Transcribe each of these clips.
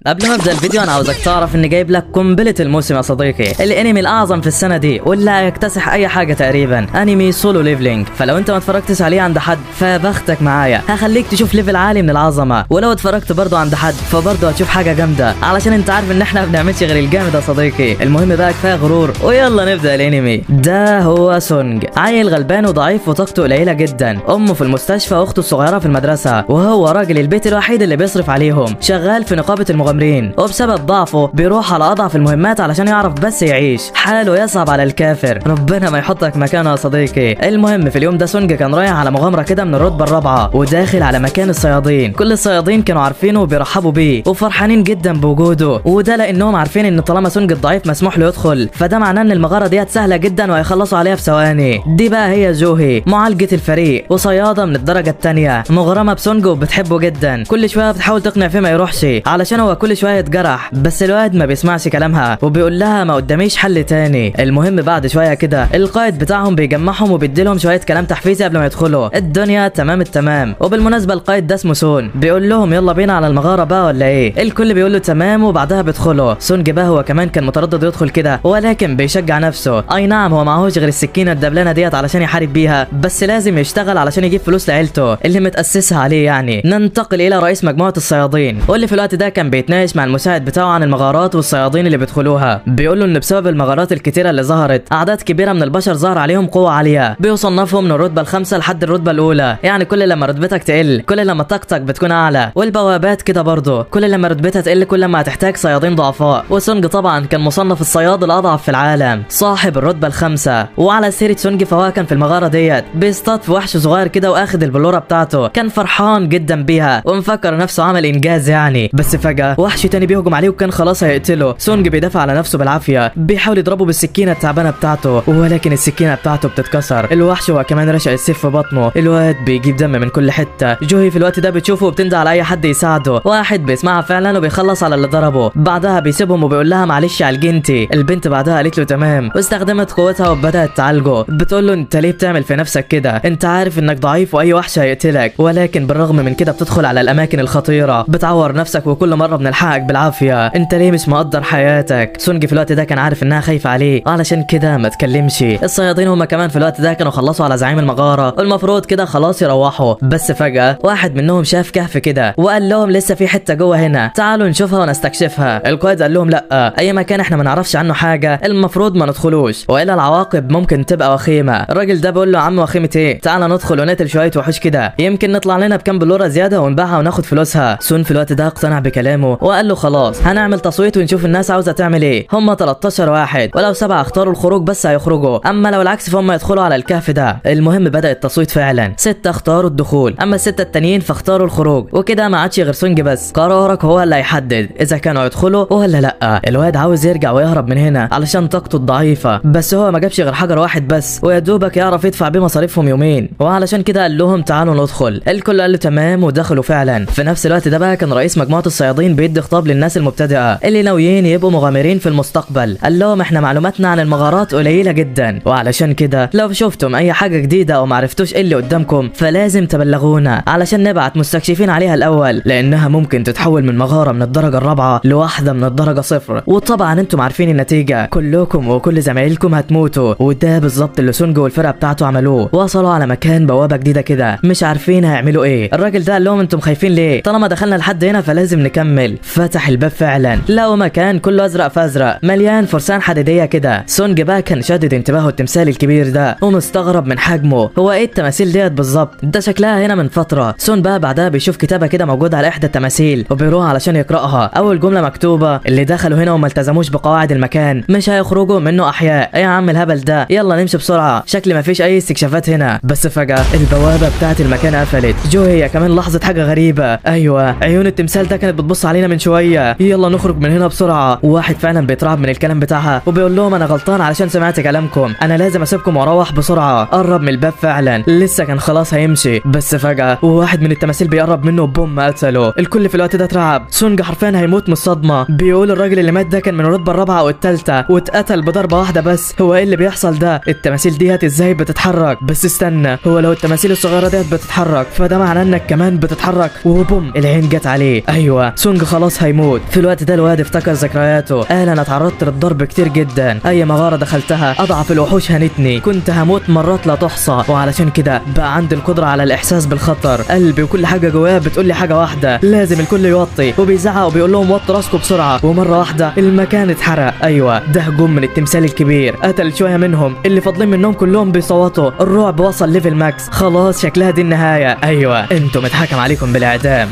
قبل ما ابدا الفيديو انا عاوزك تعرف اني جايب لك قنبلة الموسم يا صديقي، الانمي الاعظم في السنة دي واللي هيكتسح اي حاجة تقريبا، انمي Solo Leveling. فلو انت ما اتفرجتش عليه عند حد فبختك معايا، هخليك تشوف level عالي من العظمة، ولو اتفرجت برضه عند حد فبرضه هتشوف حاجة جامدة، علشان انت عارف ان احنا ما بنعملش غير الجامد يا صديقي. المهم بقى كفاية غرور ويلا نبدا الانمي. ده هو سونج، عيل غلبان وضعيف وطاقته قليله جدا، امه في المستشفى واخته الصغيرة في المدرسة، وهو راجل البيت الوحيد اللي بيصرف عليهم، شغال في نقابة المغامرين، وبسبب ضعفه بيروح على اضعف المهمات علشان يعرف بس يعيش. حاله يصعب على الكافر، ربنا ما يحطك مكانه يا صديقي. المهم في اليوم ده سونج كان رايح على مغامرة كده من الرتبة الرابعة، وداخل على مكان الصيادين. كل الصيادين كانوا عارفينه وبيرحبوا بيه وفرحانين جدا بوجوده، وده لانهم عارفين ان طالما سونج الضعيف مسموح له يدخل، فده معناه ان المغارة ديت سهلة جدا وهيخلصوا عليها في ثواني. دي بقى هي جوهي، معالجة الفريق وصياده من الدرجة الثانية، مغرمه بسونج وبتحبه جدا، كل شوية بتحاول تقنع فيه ما يروحش علشان هو كل شوية يتجرح، بس الواد ما بيسمعش كلامها وبيقول لها ما قداميش حل تاني. المهم بعد شوية كده القائد بتاعهم بيجمعهم وبيديلهم شوية كلام تحفيزي قبل ما يدخلوا. الدنيا تمام التمام. وبالمناسبة القائد ده اسمه سون، بيقول لهم يلا بينا على المغارة بقى ولا ايه؟ الكل بيقول له تمام، وبعدها بيدخلوا. سونج بقى هو كمان كان متردد يدخل كده، ولكن بيشجع نفسه. اي نعم هو معهوش غير السكينة الدبلانه ديت علشان يحارب بيها، بس لازم يشتغل علشان يجيب فلوس لعيلته اللي متاسسها عليه يعني. ننتقل الى رئيس مجموعة الصيادين، واللي في الوقت ده كان بيتناقش مع المساعد بتاعه عن المغارات والصيادين اللي بيدخلوها. بيقول له ان بسبب المغارات الكتيرة اللي ظهرت اعداد كبيرة من البشر ظهر عليهم قوة عالية، بيصنفهم من الرتبة الخامسة لحد الرتبة الاولى، يعني كل لما رتبتك تقل كل لما طاقتك بتكون اعلى، والبوابات كده برضه كل لما رتبتها تقل كل ما هتحتاج صيادين ضعفاء. وسونج طبعا كان مصنف الصياد الاضعف في العالم، صاحب الرتبة الخامسة. وعلى سيره سونج فهو كان في المغارة ديت بيصطاد في وحش صغير كده واخد البلوره بتاعته، كان فرحان جدا بيها ومفكر نفسه عمل انجاز يعني. بس فجاة وحش تاني بيهجم عليه وكان خلاص هيقتله. سونج بيدافع على نفسه بالعافية، بيحاول يضربه بالسكينة التعبانة بتاعته، ولكن السكينة بتاعته بتتكسر. الوحش هو كمان رشق السيف في بطنه، الواد بيجيب دم من كل حتة. جوهي في الوقت ده بتشوفه وبتندى على اي حد يساعده، واحد بيسمعها فعلا وبيخلص على اللي ضربه. بعدها بيسيبهم وبيقول لها معلش عالجنتي. البنت بعدها قالت له تمام، واستخدمت قوتها وبدات تعالجه. بتقول له انت ليه بتعمل في نفسك كده؟ انت عارف انك ضعيف واي وحش هيقتلك، ولكن بالرغم من كده بتدخل على الاماكن الخطيرة، بتعور نفسك وكل مرة بنلحقك بالعافية، انت ليه مش مقدر حياتك؟ سونج في الوقت ده كان عارف انها خايفة عليه، علشان كده ما تكلمش. الصيادين هما كمان في الوقت ده كانوا خلصوا على زعيم المغارة، والمفروض كده خلاص يروحوا. بس فجاة واحد منهم شاف كهف كده وقال لهم لسه في حتة جوه هنا، تعالوا نشوفها ونستكشفها. القائد قال لهم لا، اي مكان احنا ما نعرفش عنه حاجة المفروض ما ندخلوش، والا العواقب ممكن تبقى وخيمة. الراجل ده بيقول له يا عم وخيمة ايه؟ تعال ندخل ونقتل شوية وحوش كده، يمكن نطلع لنا بكام بلوره زيادة ونبيعها وناخد فلوسها. سون في الوقت ده اقتنع بكلامه وقال له خلاص هنعمل تصويت ونشوف الناس عاوزه تعمل ايه. هم 13 واحد، ولو 7 اختاروا الخروج بس هيخرجوا، اما لو العكس فهم يدخلوا على الكهف ده. المهم بدا التصويت فعلا، 6 اختاروا الدخول، اما ال6 التانيين فاختاروا الخروج، وكده ما عادش غير سونج بس. قرارك هو اللي هيحدد اذا كانوا يدخلوا ولا لا. الواد عاوز يرجع ويهرب من هنا علشان طاقته الضعيفة، بس هو ما جابش غير حجر واحد بس، ويا دوبك يعرف يدفع بيه مصاريفهم يومين، وعلشان كده قال لهم تعالوا ندخل. الكل قال له تمام ودخلوا فعلا. في نفس الوقت ده بقى كان رئيس مجموعة الصيادين بيدي خطاب للناس المبتدئه اللي ناويين يبقوا مغامرين في المستقبل. قال لهم احنا معلوماتنا عن المغارات قليله جدا، وعلشان كده لو شفتم اي حاجة جديدة او معرفتوش ايه اللي قدامكم فلازم تبلغونا علشان نبعت مستكشفين عليها الاول، لانها ممكن تتحول من مغارة من الدرجة الرابعة لواحدة من الدرجة صفر، وطبعا انتم عارفين النتيجة، كلكم وكل زمايلكم هتموتوا. وده بالظبط اللي سونج والفرقة بتاعته عملوه. وصلوا على مكان بوابه جديدة كده، مش عارفين هيعملوا ايه. الراجل ده قال لهم انتم خايفين ليه؟ طالما دخلنا لحد هنا فلازم نكمل. فتح الباب فعلا، لقوا مكان كله ازرق فازرق مليان فرسان حديديه كده. سونج بقى كان شادد انتباهه التمثال الكبير ده ومستغرب من حجمه، هو ايه التماثيل ديت بالظبط؟ ده شكلها هنا من فترة. سون بقى بعدها بيشوف كتابه كده موجودة على احدى التماثيل وبيروح علشان يقراها. اول جملة مكتوبة اللي دخلوا هنا وما التزموش بقواعد المكان مش هيخرجوا منه احياء. ايه يا عم الهبل ده؟ يلا نمشي بسرعة، شكل مفيش اي استكشافات هنا. بس فجاة البوابة بتاعه المكان قفلت. جو هي كمان لاحظت حاجة غريبة، ايوه عيون التمثال ده كانت بتبص علينا من شوية، يلا نخرج من هنا بسرعة. واحد فعلا بيترعب من الكلام بتاعها وبيقول لهم انا غلطان علشان سمعت كلامكم، انا لازم اسيبكم واروح بسرعة. قرب من الباب فعلا، لسه كان خلاص هيمشي، بس فجاة واحد من التماثيل بيقرب منه وبوم قتله. الكل في الوقت ده اترعب، سونج حرفيا هيموت من الصدمة. بيقول الراجل اللي مات ده كان من الرتبة الرابعة او الثالثة واتقتل بضربه واحدة بس. هو ايه اللي بيحصل ده؟ التماثيل ديت ازاي بتتحرك؟ بس استنى، هو لو التماثيل الصغيرة ديت بتتحرك فده معناه انك كمان بتتحرك. وبوم العين جت عليه. ايوه سونج خلاص هيموت. في الوقت ده الواد افتكر ذكرياته، قال انا اتعرضت للضرب كتير جدا، اي مغارة دخلتها اضعف الوحوش هنتني، كنت هموت مرات لا تحصى، وعلشان كده بقى عندي القدرة على الاحساس بالخطر، قلبي وكل حاجة جواه بتقول لي حاجة واحدة، لازم الكل يوطي، وبيزعق وبيقول لهم وطوا راسكم بسرعة. ومرة واحدة المكان اتحرق. ايوه ده هجوم من التمثال الكبير، قتل شوية منهم، اللي فاضلين منهم كلهم بيصوتوا، الرعب وصل level max، خلاص شكلها دي النهاية. ايوه انتم اتحكم عليكم بالاعدام.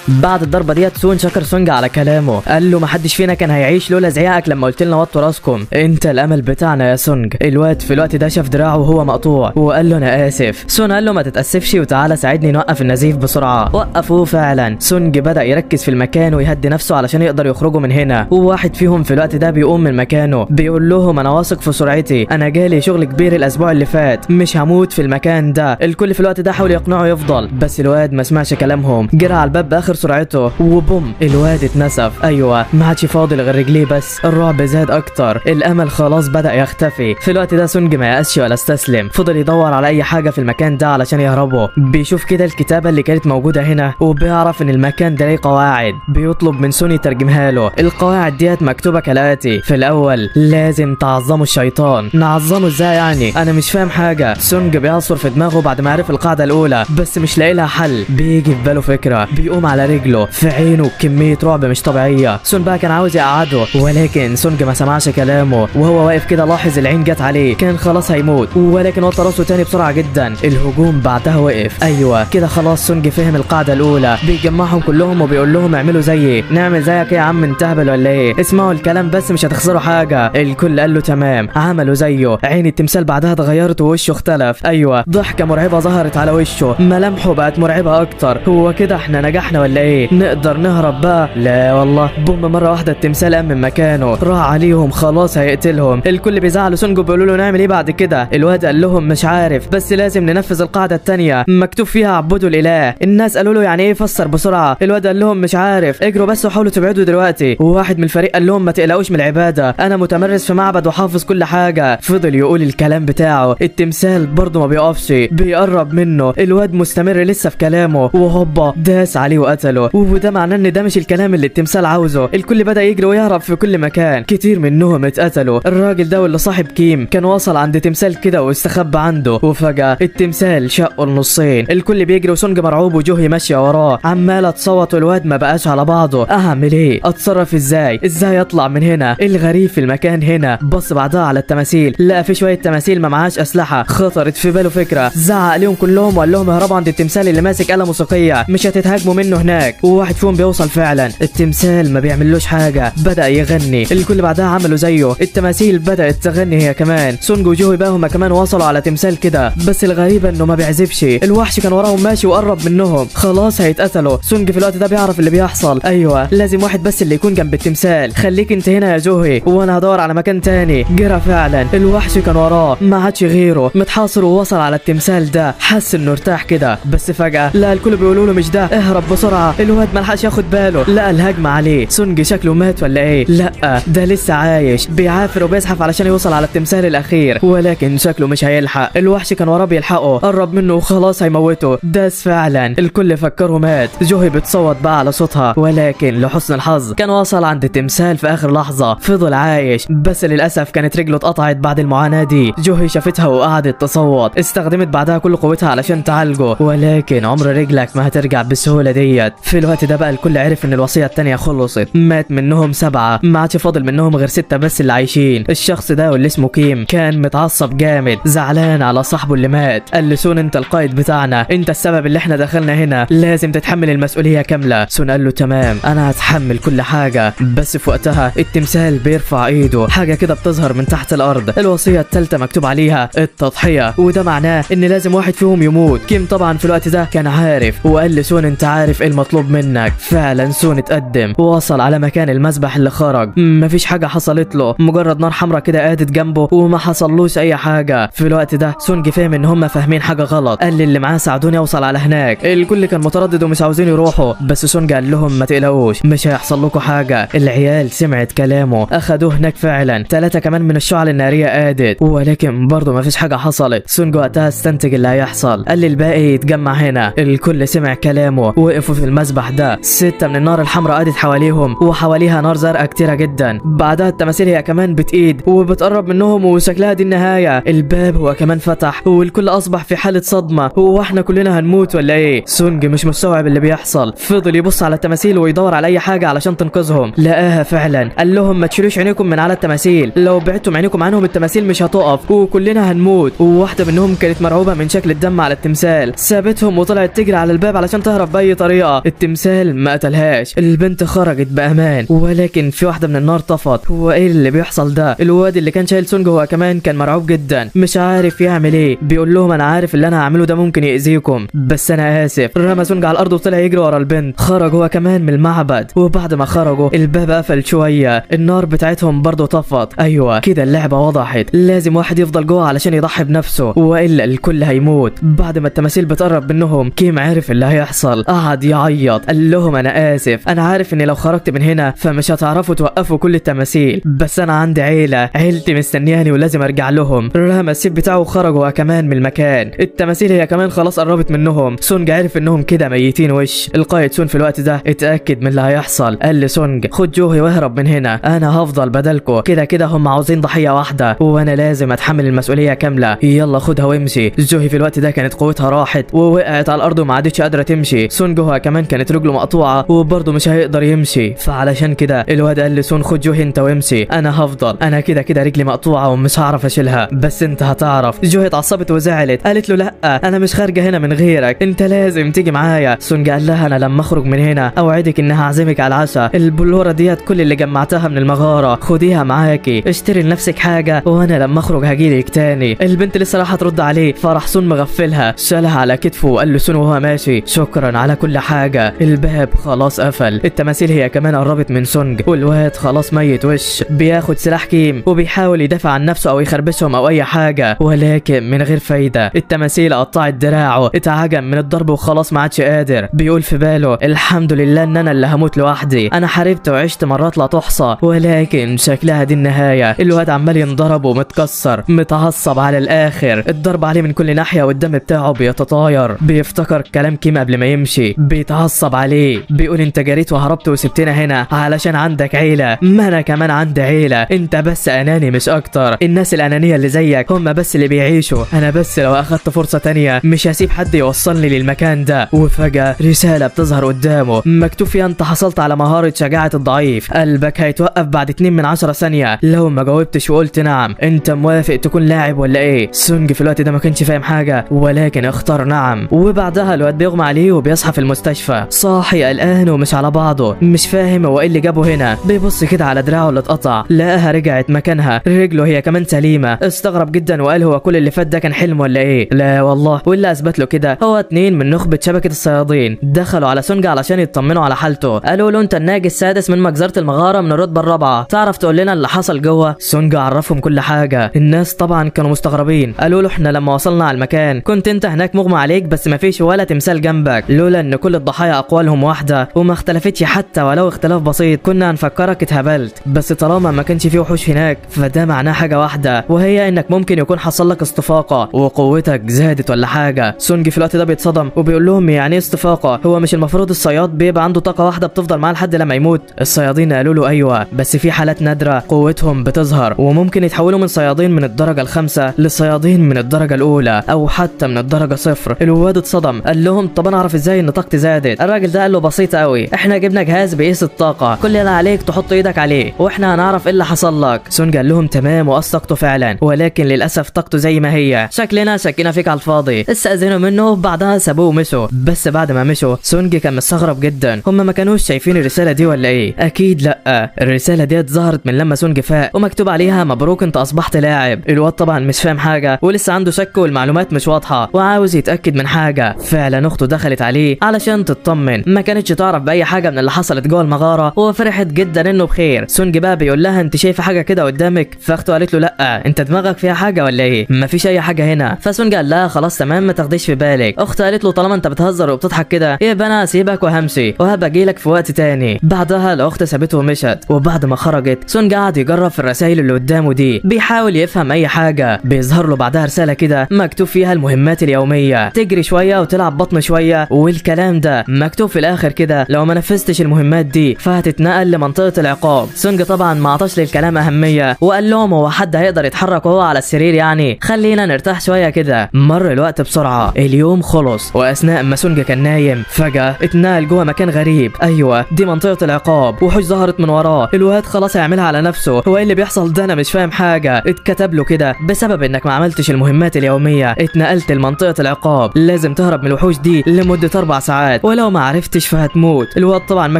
بعد الضربة ديت سون شكر سونج على كلامه، قال له ما حدش فينا كان هيعيش لولا زعيقك لما قلت لنا وطوا راسكم، انت الامل بتاعنا يا سونج. الواد في الوقت ده شاف دراعه وهو مقطوع وقال له انا اسف. سون قال له ما تتاسفش وتعالى ساعدني نوقف النزيف بسرعة. وقفوه فعلا. سونج بدا يركز في المكان ويهدي نفسه علشان يقدر يخرجوا من هنا. وواحد فيهم في الوقت ده بيقوم من مكانه بيقول لهم انا واثق في سرعتي، انا جالي شغل كبير الاسبوع اللي فات، مش هموت في المكان ده. الكل في الوقت ده حاول يقنعه يفضل، بس الواد ما سمعش كلامهم، جرى على الباب باخر سرعته وبوم الواد اتنسف. ايوه ما عادش فاضل غير رجليه بس. الرعب زاد اكتر، الامل خلاص بدا يختفي. في الوقت ده سونج ما يأسش ولا استسلم، فضل يدور على اي حاجة في المكان ده علشان يهربوا. بيشوف كده الكتابة اللي كانت موجودة هنا وبيعرف ان المكان ده ليه قواعد، بيطلب من سون يترجمها له. القواعد ديت مكتوبة كالاتي: في الاول لازم تعظموا الشيطان. نعظمه ازاي يعني؟ انا مش فاهم حاجة. سونج بيعصر في دماغه بعد ما عرف القاعدة الاولى بس مش لاقي لها حل. بيجي في باله فكرة، بيقوم على رجله، في عينه كمية رعب مش طبيعية. سون بقى كان عاوز يقعده ولكن سونج ما سمعش كلامه، وهو واقف كده لاحظ العين جت عليه، كان خلاص هيموت، ولكن وطى راسه تاني بسرعة جدا. الهجوم بعدها وقف. ايوه كده خلاص سونج فهم القاعدة الاولى. بيجمعهم كلهم وبيقول لهم اعملوا زيي. نعمل زيك ايه يا عم، انت هبل ولا ايه؟ اسمعوا الكلام بس مش هتخسروا حاجة. الكل قال له تمام، عملوا زيه. عين التمثال بعدها اتغيرت ووشه اختلف. ايوه ضحكه مرعبة ظهرت على وشه، ملامحه بقت مرعبة اكتر. هو كده احنا نجحنا ولا ايه؟ نقدر نهرب بقى؟ لا والله. بوم مرة واحدة التمثال قام من مكانه، راح عليهم خلاص هيقتلهم. الكل بيزعلوا سونج وبيقولوا له نعمل ايه بعد كده؟ الواد قال لهم مش عارف، بس لازم ننفذ القاعدة الثانية مكتوب فيها عبدوا الاله. الناس قالوا له يعني ايه؟ فسر بسرعة. الواد قال لهم مش عارف، اجروا بس وحاولوا تبعدوا دلوقتي. وواحد من الفريق قال لهم ما تقلقوش من العبادة، انا متمرس في معبد وحافظ كل حاجة. فضل يقول الكلام بتاعه، التمثال برضه ما بيقفش، بيقرب منه. الواد مستمر لسه في كلامه، وهوبا داس عليه وقتله. وده معناه ان ده مش الكلام اللي التمثال عاوزه. الكل بدا يجري ويهرب في كل مكان، كتير منهم اتقتلوا. الراجل ده واللي صاحب كيم كان وصل عند تمثال كده واستخبى عنده، وفجاة التمثال شقه النصين. الكل بيجري وسونج مرعوب وجوهي ماشية وراه، عماله تصوت والواد ما بقاش على بعضه. اعمل ايه؟ اتصرف ازاي؟ ازاي اطلع من هنا؟ الغريب في المكان هنا. بص بعدها على التماثيل، لقى في شوية تماثيل ما معاش اسلحة. خطرت في باله فكرة، زعق ليهم كلهم وقال لهم اهربوا عند التمثال اللي ماسك آلة موسيقية، مش هتتهاجموا منه هناك. وواحد فيهم بيوصل فعلا، التمثال ما بيعملوش حاجة، بدا يغني. الكل بعدها عملوا زيه، التماثيل بدات تغني هي كمان. سونج وجوهي بقى هما كمان وصلوا على تمثال كده، بس الغريب انه ما بيعزفش. الوحش كان وراهم ماشي وقرب منهم، خلاص هيتقتلوا. سونج في الوقت ده بيعرف اللي بيحصل. ايوه لازم واحد بس اللي يكون جنب التمثال، خليك انت هنا يا جوهي وانا هدور على مكان تاني. جرى فعلا، الوحش كان وراه، ما عادش غيره، متحاصر ووصل على التمثال ده، حس انه ارتاح كده. بس فجأة لا الكل بيقولوا له مش ده، اهرب بسرعة. الواد ما لحقش ياخد باله، لقى الهجمة عليه. سونج شكله مات ولا ايه؟ لا ده لسه عايش، بيعافر وبيزحف علشان يوصل على التمثال الاخير، ولكن شكله مش هيلحق. الوحش كان وراه بيلحقه، قرب منه وخلاص هيموته. داس فعلا، الكل فكرة مات. جوهي بتصوت بقى على صوتها، ولكن لحسن الحظ كان وصل عند التمثال في اخر لحظة، فضل عايش، بس للاسف كانت رجله اتقطعت بعد المعاناة دي. جوهي شافتها وقعدت تصوت، استخدمت بعدها كل قوتها علشان تعالجه، ولكن عمر رجلك ما هترجع بالسهولة ديت. في الوقت ده بقى الكل عرف ان الوصية الثانية خلصت، مات منهم 7، ما عادش فاضل منهم غير 6 بس اللي عايشين. الشخص ده واللي اسمه كيم كان متعصب جامد، زعلان على صاحبه اللي مات. قال لسون انت القائد بتاعنا، انت السبب اللي احنا دخلنا هنا، لازم تتحمل المسؤولية كاملة. سون قال له تمام انا هتحمل كل حاجة. بس في وقتها التمثال بيرفع ايده، حاجة كده بتظهر من تحت الارض. الوصية الثالثة مكتوب عليها التضحية، وده معناه ان لازم واحد فيهم يموت. كيم طبعا في الوقت ده كان عارف، وقال لسون انت عارف ايه المطلوب منك. فعلا سون اتقدم ووصل على مكان المذبح اللي خرج، مفيش حاجة حصلت له، مجرد نار حمراء كده قادت جنبه وما حصلوش اي حاجة. في الوقت ده سونج فهم ان هم فاهمين حاجة غلط، قال للي معاه ساعدوني اوصل على هناك. الكل كان متردد ومش عاوزين يروحوا، بس سونج قال لهم ما تقلقوش مش هيحصل لكم حاجة. العيال سمعت كلامه، اخدوه هناك فعلا. 3 كمان من الشعل النارية قادت، ولكن برضه مفيش حاجة حصلت. سونج وقتها استنتج اللي هيحصل، قال للباقي يتجمع هنا. الكل سمع كلامه، وقفوا في في المذبح ده. 6 من النار الحمراء قعدت حواليهم وحواليها نار زرقاء كتيرة جدا. بعدها التماثيل هي كمان بتقيد وبتقرب منهم وشكلها دي النهاية. الباب هو كمان فتح والكل اصبح في حاله صدمة، هو احنا كلنا هنموت ولا ايه؟ سونج مش مستوعب اللي بيحصل، فضل يبص على التماثيل ويدور على اي حاجة علشان تنقذهم. لقاها فعلا، قال لهم ما تشيلوش عينيكم من على التماثيل، لو بعدتم عينيكم عنهم التماثيل مش هتقف وكلنا هنموت. وواحدة منهم كانت مرعوبه من شكل الدم على التمثال، سابتهم وطلعت تجري على الباب علشان تهرب باي طريقه. التمثال ما قتلهاش، البنت خرجت بامان، ولكن في واحدة من النار طفت. هو ايه اللي بيحصل ده؟ الواد اللي كان شايل سونج هو كمان كان مرعوب جدا، مش عارف يعمل ايه. بيقول لهم انا عارف اللي انا هعمله ده ممكن يأذيكم بس انا اسف. رمى سونج على الارض وطلع يجري ورا البنت. خرج هو كمان من المعبد، وبعد ما خرجوا الباب قفل شوية، النار بتاعتهم برضه طفت. ايوه كده اللعبة وضحت، لازم واحد يفضل جوه علشان يضحي بنفسه والا الكل هيموت. بعد ما التماثيل بتقرب منهم كيم عرف اللي هيحصل، قعد يعيط، قال لهم انا اسف، انا عارف اني لو خرجت من هنا فمش هتعرفوا توقفوا كل التماثيل، بس انا عندي عيله، عيلتي مستنياني ولازم ارجع لهم. رمى السيف بتاعه وخرج هو كمان من المكان. التماثيل هي كمان خلاص قربت منهم. سونج عرف انهم كده ميتين وش. القائد سون في الوقت ده اتاكد من اللي هيحصل، قال لسونج خد جوهي واهرب من هنا، انا هفضل بدلكو، كده كده هم عاوزين ضحية واحدة وانا لازم اتحمل المسؤولية كاملة، يلا خدها وامشي. جوهي في الوقت ده كانت قوتها راحت ووقعت على الارض وما عادتش قادرة تمشي. سونج هو كمان كانت رجله مقطوعة وبرضه مش هيقدر يمشي، فعلشان كده الواد قال لسون خد جوهي انت وامشي، انا هفضل، انا كده كده رجلي مقطوعة ومش هعرف اشيلها بس انت هتعرف. جوهي اتعصبت وزعلت، قالت له لا انا مش خارجه هنا من غيرك، انت لازم تيجي معايا. سونج قال لها انا لما اخرج من هنا اوعدك ان هعزمك على العشاء، البلوره ديت كل اللي جمعتها من المغارة خديها معاكي، اشتري لنفسك حاجة وانا لما اخرج هجيلك تاني. البنت لسه راح ترد عليه، فراح سون مغفلها، شالها على كتفه وقال له سون وهو ماشي شكرا على كل حاجة. الباب خلاص قفل، التماثيل هي كمان قربت من سونج والواد خلاص ميت وش، بياخد سلاح كيم وبيحاول يدافع عن نفسه او يخربشهم او اي حاجة، ولكن من غير فايده. التماثيل قطعت دراعه، اتعجم من الضرب وخلاص ما عادش قادر. بيقول في باله الحمد لله ان انا اللي هموت لوحدي، انا حاربت وعشت مرات لا تحصى ولكن شكلها دي النهاية. الواد عمال ينضرب ومتكسر، متعصب على الاخر، الضرب عليه من كل ناحية والدم بتاعه بيتطاير. بيفتكر كلام كيم قبل ما يمشي، بيتعصب عليه، بيقول انت جريت وهربت وسبتنا هنا علشان عندك عيله، ما انا كمان عندي عيله، انت بس اناني مش اكتر، الناس الانانية اللي زيك هم بس اللي بيعيشوا، انا بس لو اخدت فرصة تانية مش هسيب حد يوصلني للمكان ده. وفجاة رسالة بتظهر قدامه مكتوب فيها انت حصلت على مهارة شجاعة الضعيف، قلبك هيتوقف بعد 2 من 10 ثانية لو ما جاوبتش وقلت نعم، انت موافق تكون لاعب ولا ايه؟ سونج في الوقت ده ما كانش فاهم حاجة ولكن اختار نعم. وبعدها الواد بيغمى عليه وبيصحى في المستشفى، صاحي قلقان ومش على بعضه، مش فاهم هو ايه اللي جابه هنا. بيبص كده على دراعه اللي اتقطع، لقاها رجعت مكانها، رجله هي كمان سليمة. استغرب جدا وقال هو كل اللي فات ده كان حلم ولا ايه؟ لا والله. واللي اثبت له كده هو 2 من نخبة شبكة الصيادين دخلوا على سونج علشان يطمنوا على حالته، قالوا له انت الناجي السادس من مجزرة المغارة من الرتبة الرابعة، تعرف تقول لنا اللي حصل جوه؟ سونج عرفهم كل حاجة. الناس طبعا كانوا مستغربين، قالوا له احنا لما وصلنا على المكان كنت انت هناك مغمى عليك بس مفيش ولا تمثال جنبك، لولا ان كل الضحايا اقوالهم واحدة وما اختلفتش حتى ولو اختلاف بسيط كنا هنفكرك اتهبلت، بس طالما ما كانش فيه وحوش هناك فده معناه حاجة واحدة وهي انك ممكن يكون حصل لك استفاقه وقوتك زادت ولا حاجة. سونج في الوقت ده بيتصدم وبيقول لهم يعني ايه استفاقه؟ هو مش المفروض الصياد بيبقى عنده طاقة واحدة بتفضل معاه لحد لما يموت؟ الصيادين قالوا له ايوه بس في حالات نادرة قوتهم بتظهر وممكن يتحولوا من صيادين من الدرجة الخامسة لصيادين من الدرجة الاولى او حتى من الدرجة 0. الواد اتصدم، قال لهم طب انا اعرف ازاي ان طاقتي زادت؟ الراجل ده قال له بسيطة قوي، احنا جبنا جهاز بيقيس الطاقة، كل اللي عليك تحط ايدك عليه واحنا هنعرف ايه اللي حصل لك. سونج قال لهم تمام وقص طاقته فعلا، ولكن للاسف طاقته زي ما هي، شكلنا شكينا فيك على الفاضي. استاذنوا منه بعدها سابوه ومشوا. بس بعد ما مشوا سونج كان مستغرب جدا، هم ما كانوش شايفين الرسالة دي ولا ايه؟ اكيد لا، الرسالة دي ظهرت من لما سونج فاق ومكتوب عليها مبروك انت اصبحت لاعب. الواد طبعا مش فاهم حاجة ولسه عنده شك والمعلومات مش واضحة وعاوز يتاكد من حاجة. فعلا اخته دخلت عليه علشان تطمن، ما كانتش تعرف باي حاجة من اللي حصلت جوه المغارة وفرحت جدا انه بخير. سونج بقى بيقول لها انت شايفه حاجة كده قدامك؟ فاخته قالت له لا، انت دماغك فيها حاجة ولا ايه؟ مفيش اي حاجة هنا. فسونج قال لها خلاص تمام ما تاخديش في بالك. اخته قالت له طالما انت بتهزر وبتضحك كده يبقى انا هسيبك وهمشي وهبقى اجيلك في وقت تاني. بعدها الاخت سابته ومشت. وبعد ما خرجت سونج قعد يجرب في الرسائل اللي قدامه دي، بيحاول يفهم اي حاجة. بيظهر له بعدها رسالة كده مكتوب فيها المهمات اليومية، تجري شوية وتلعب بطن شوية والكلام ده. ده. مكتوب في الاخر كده لو ما نفذتش المهمات دي فهتتنقل لمنطقه العقاب. سونج طبعا ما عطاش للكلام اهمية وقال لهم هو حد هيقدر يتحرك وهو على السرير يعني؟ خلينا نرتاح شوية كده. مر الوقت بسرعة، اليوم خلص، واثناء ما سونج كان نايم فجاة اتنقل جوه مكان غريب. ايوه دي منطقة العقاب، وحوش ظهرت من وراه. الواد خلاص هيعملها على نفسه، هو ايه اللي بيحصل ده؟ انا مش فاهم حاجة. اتكتب له كده بسبب انك ما عملتش المهمات اليومية اتنقلت لمنطقه العقاب، لازم تهرب من الوحوش دي لمدة 4 ساعات، ولو ما عرفتش فهتموت. الواد طبعا ما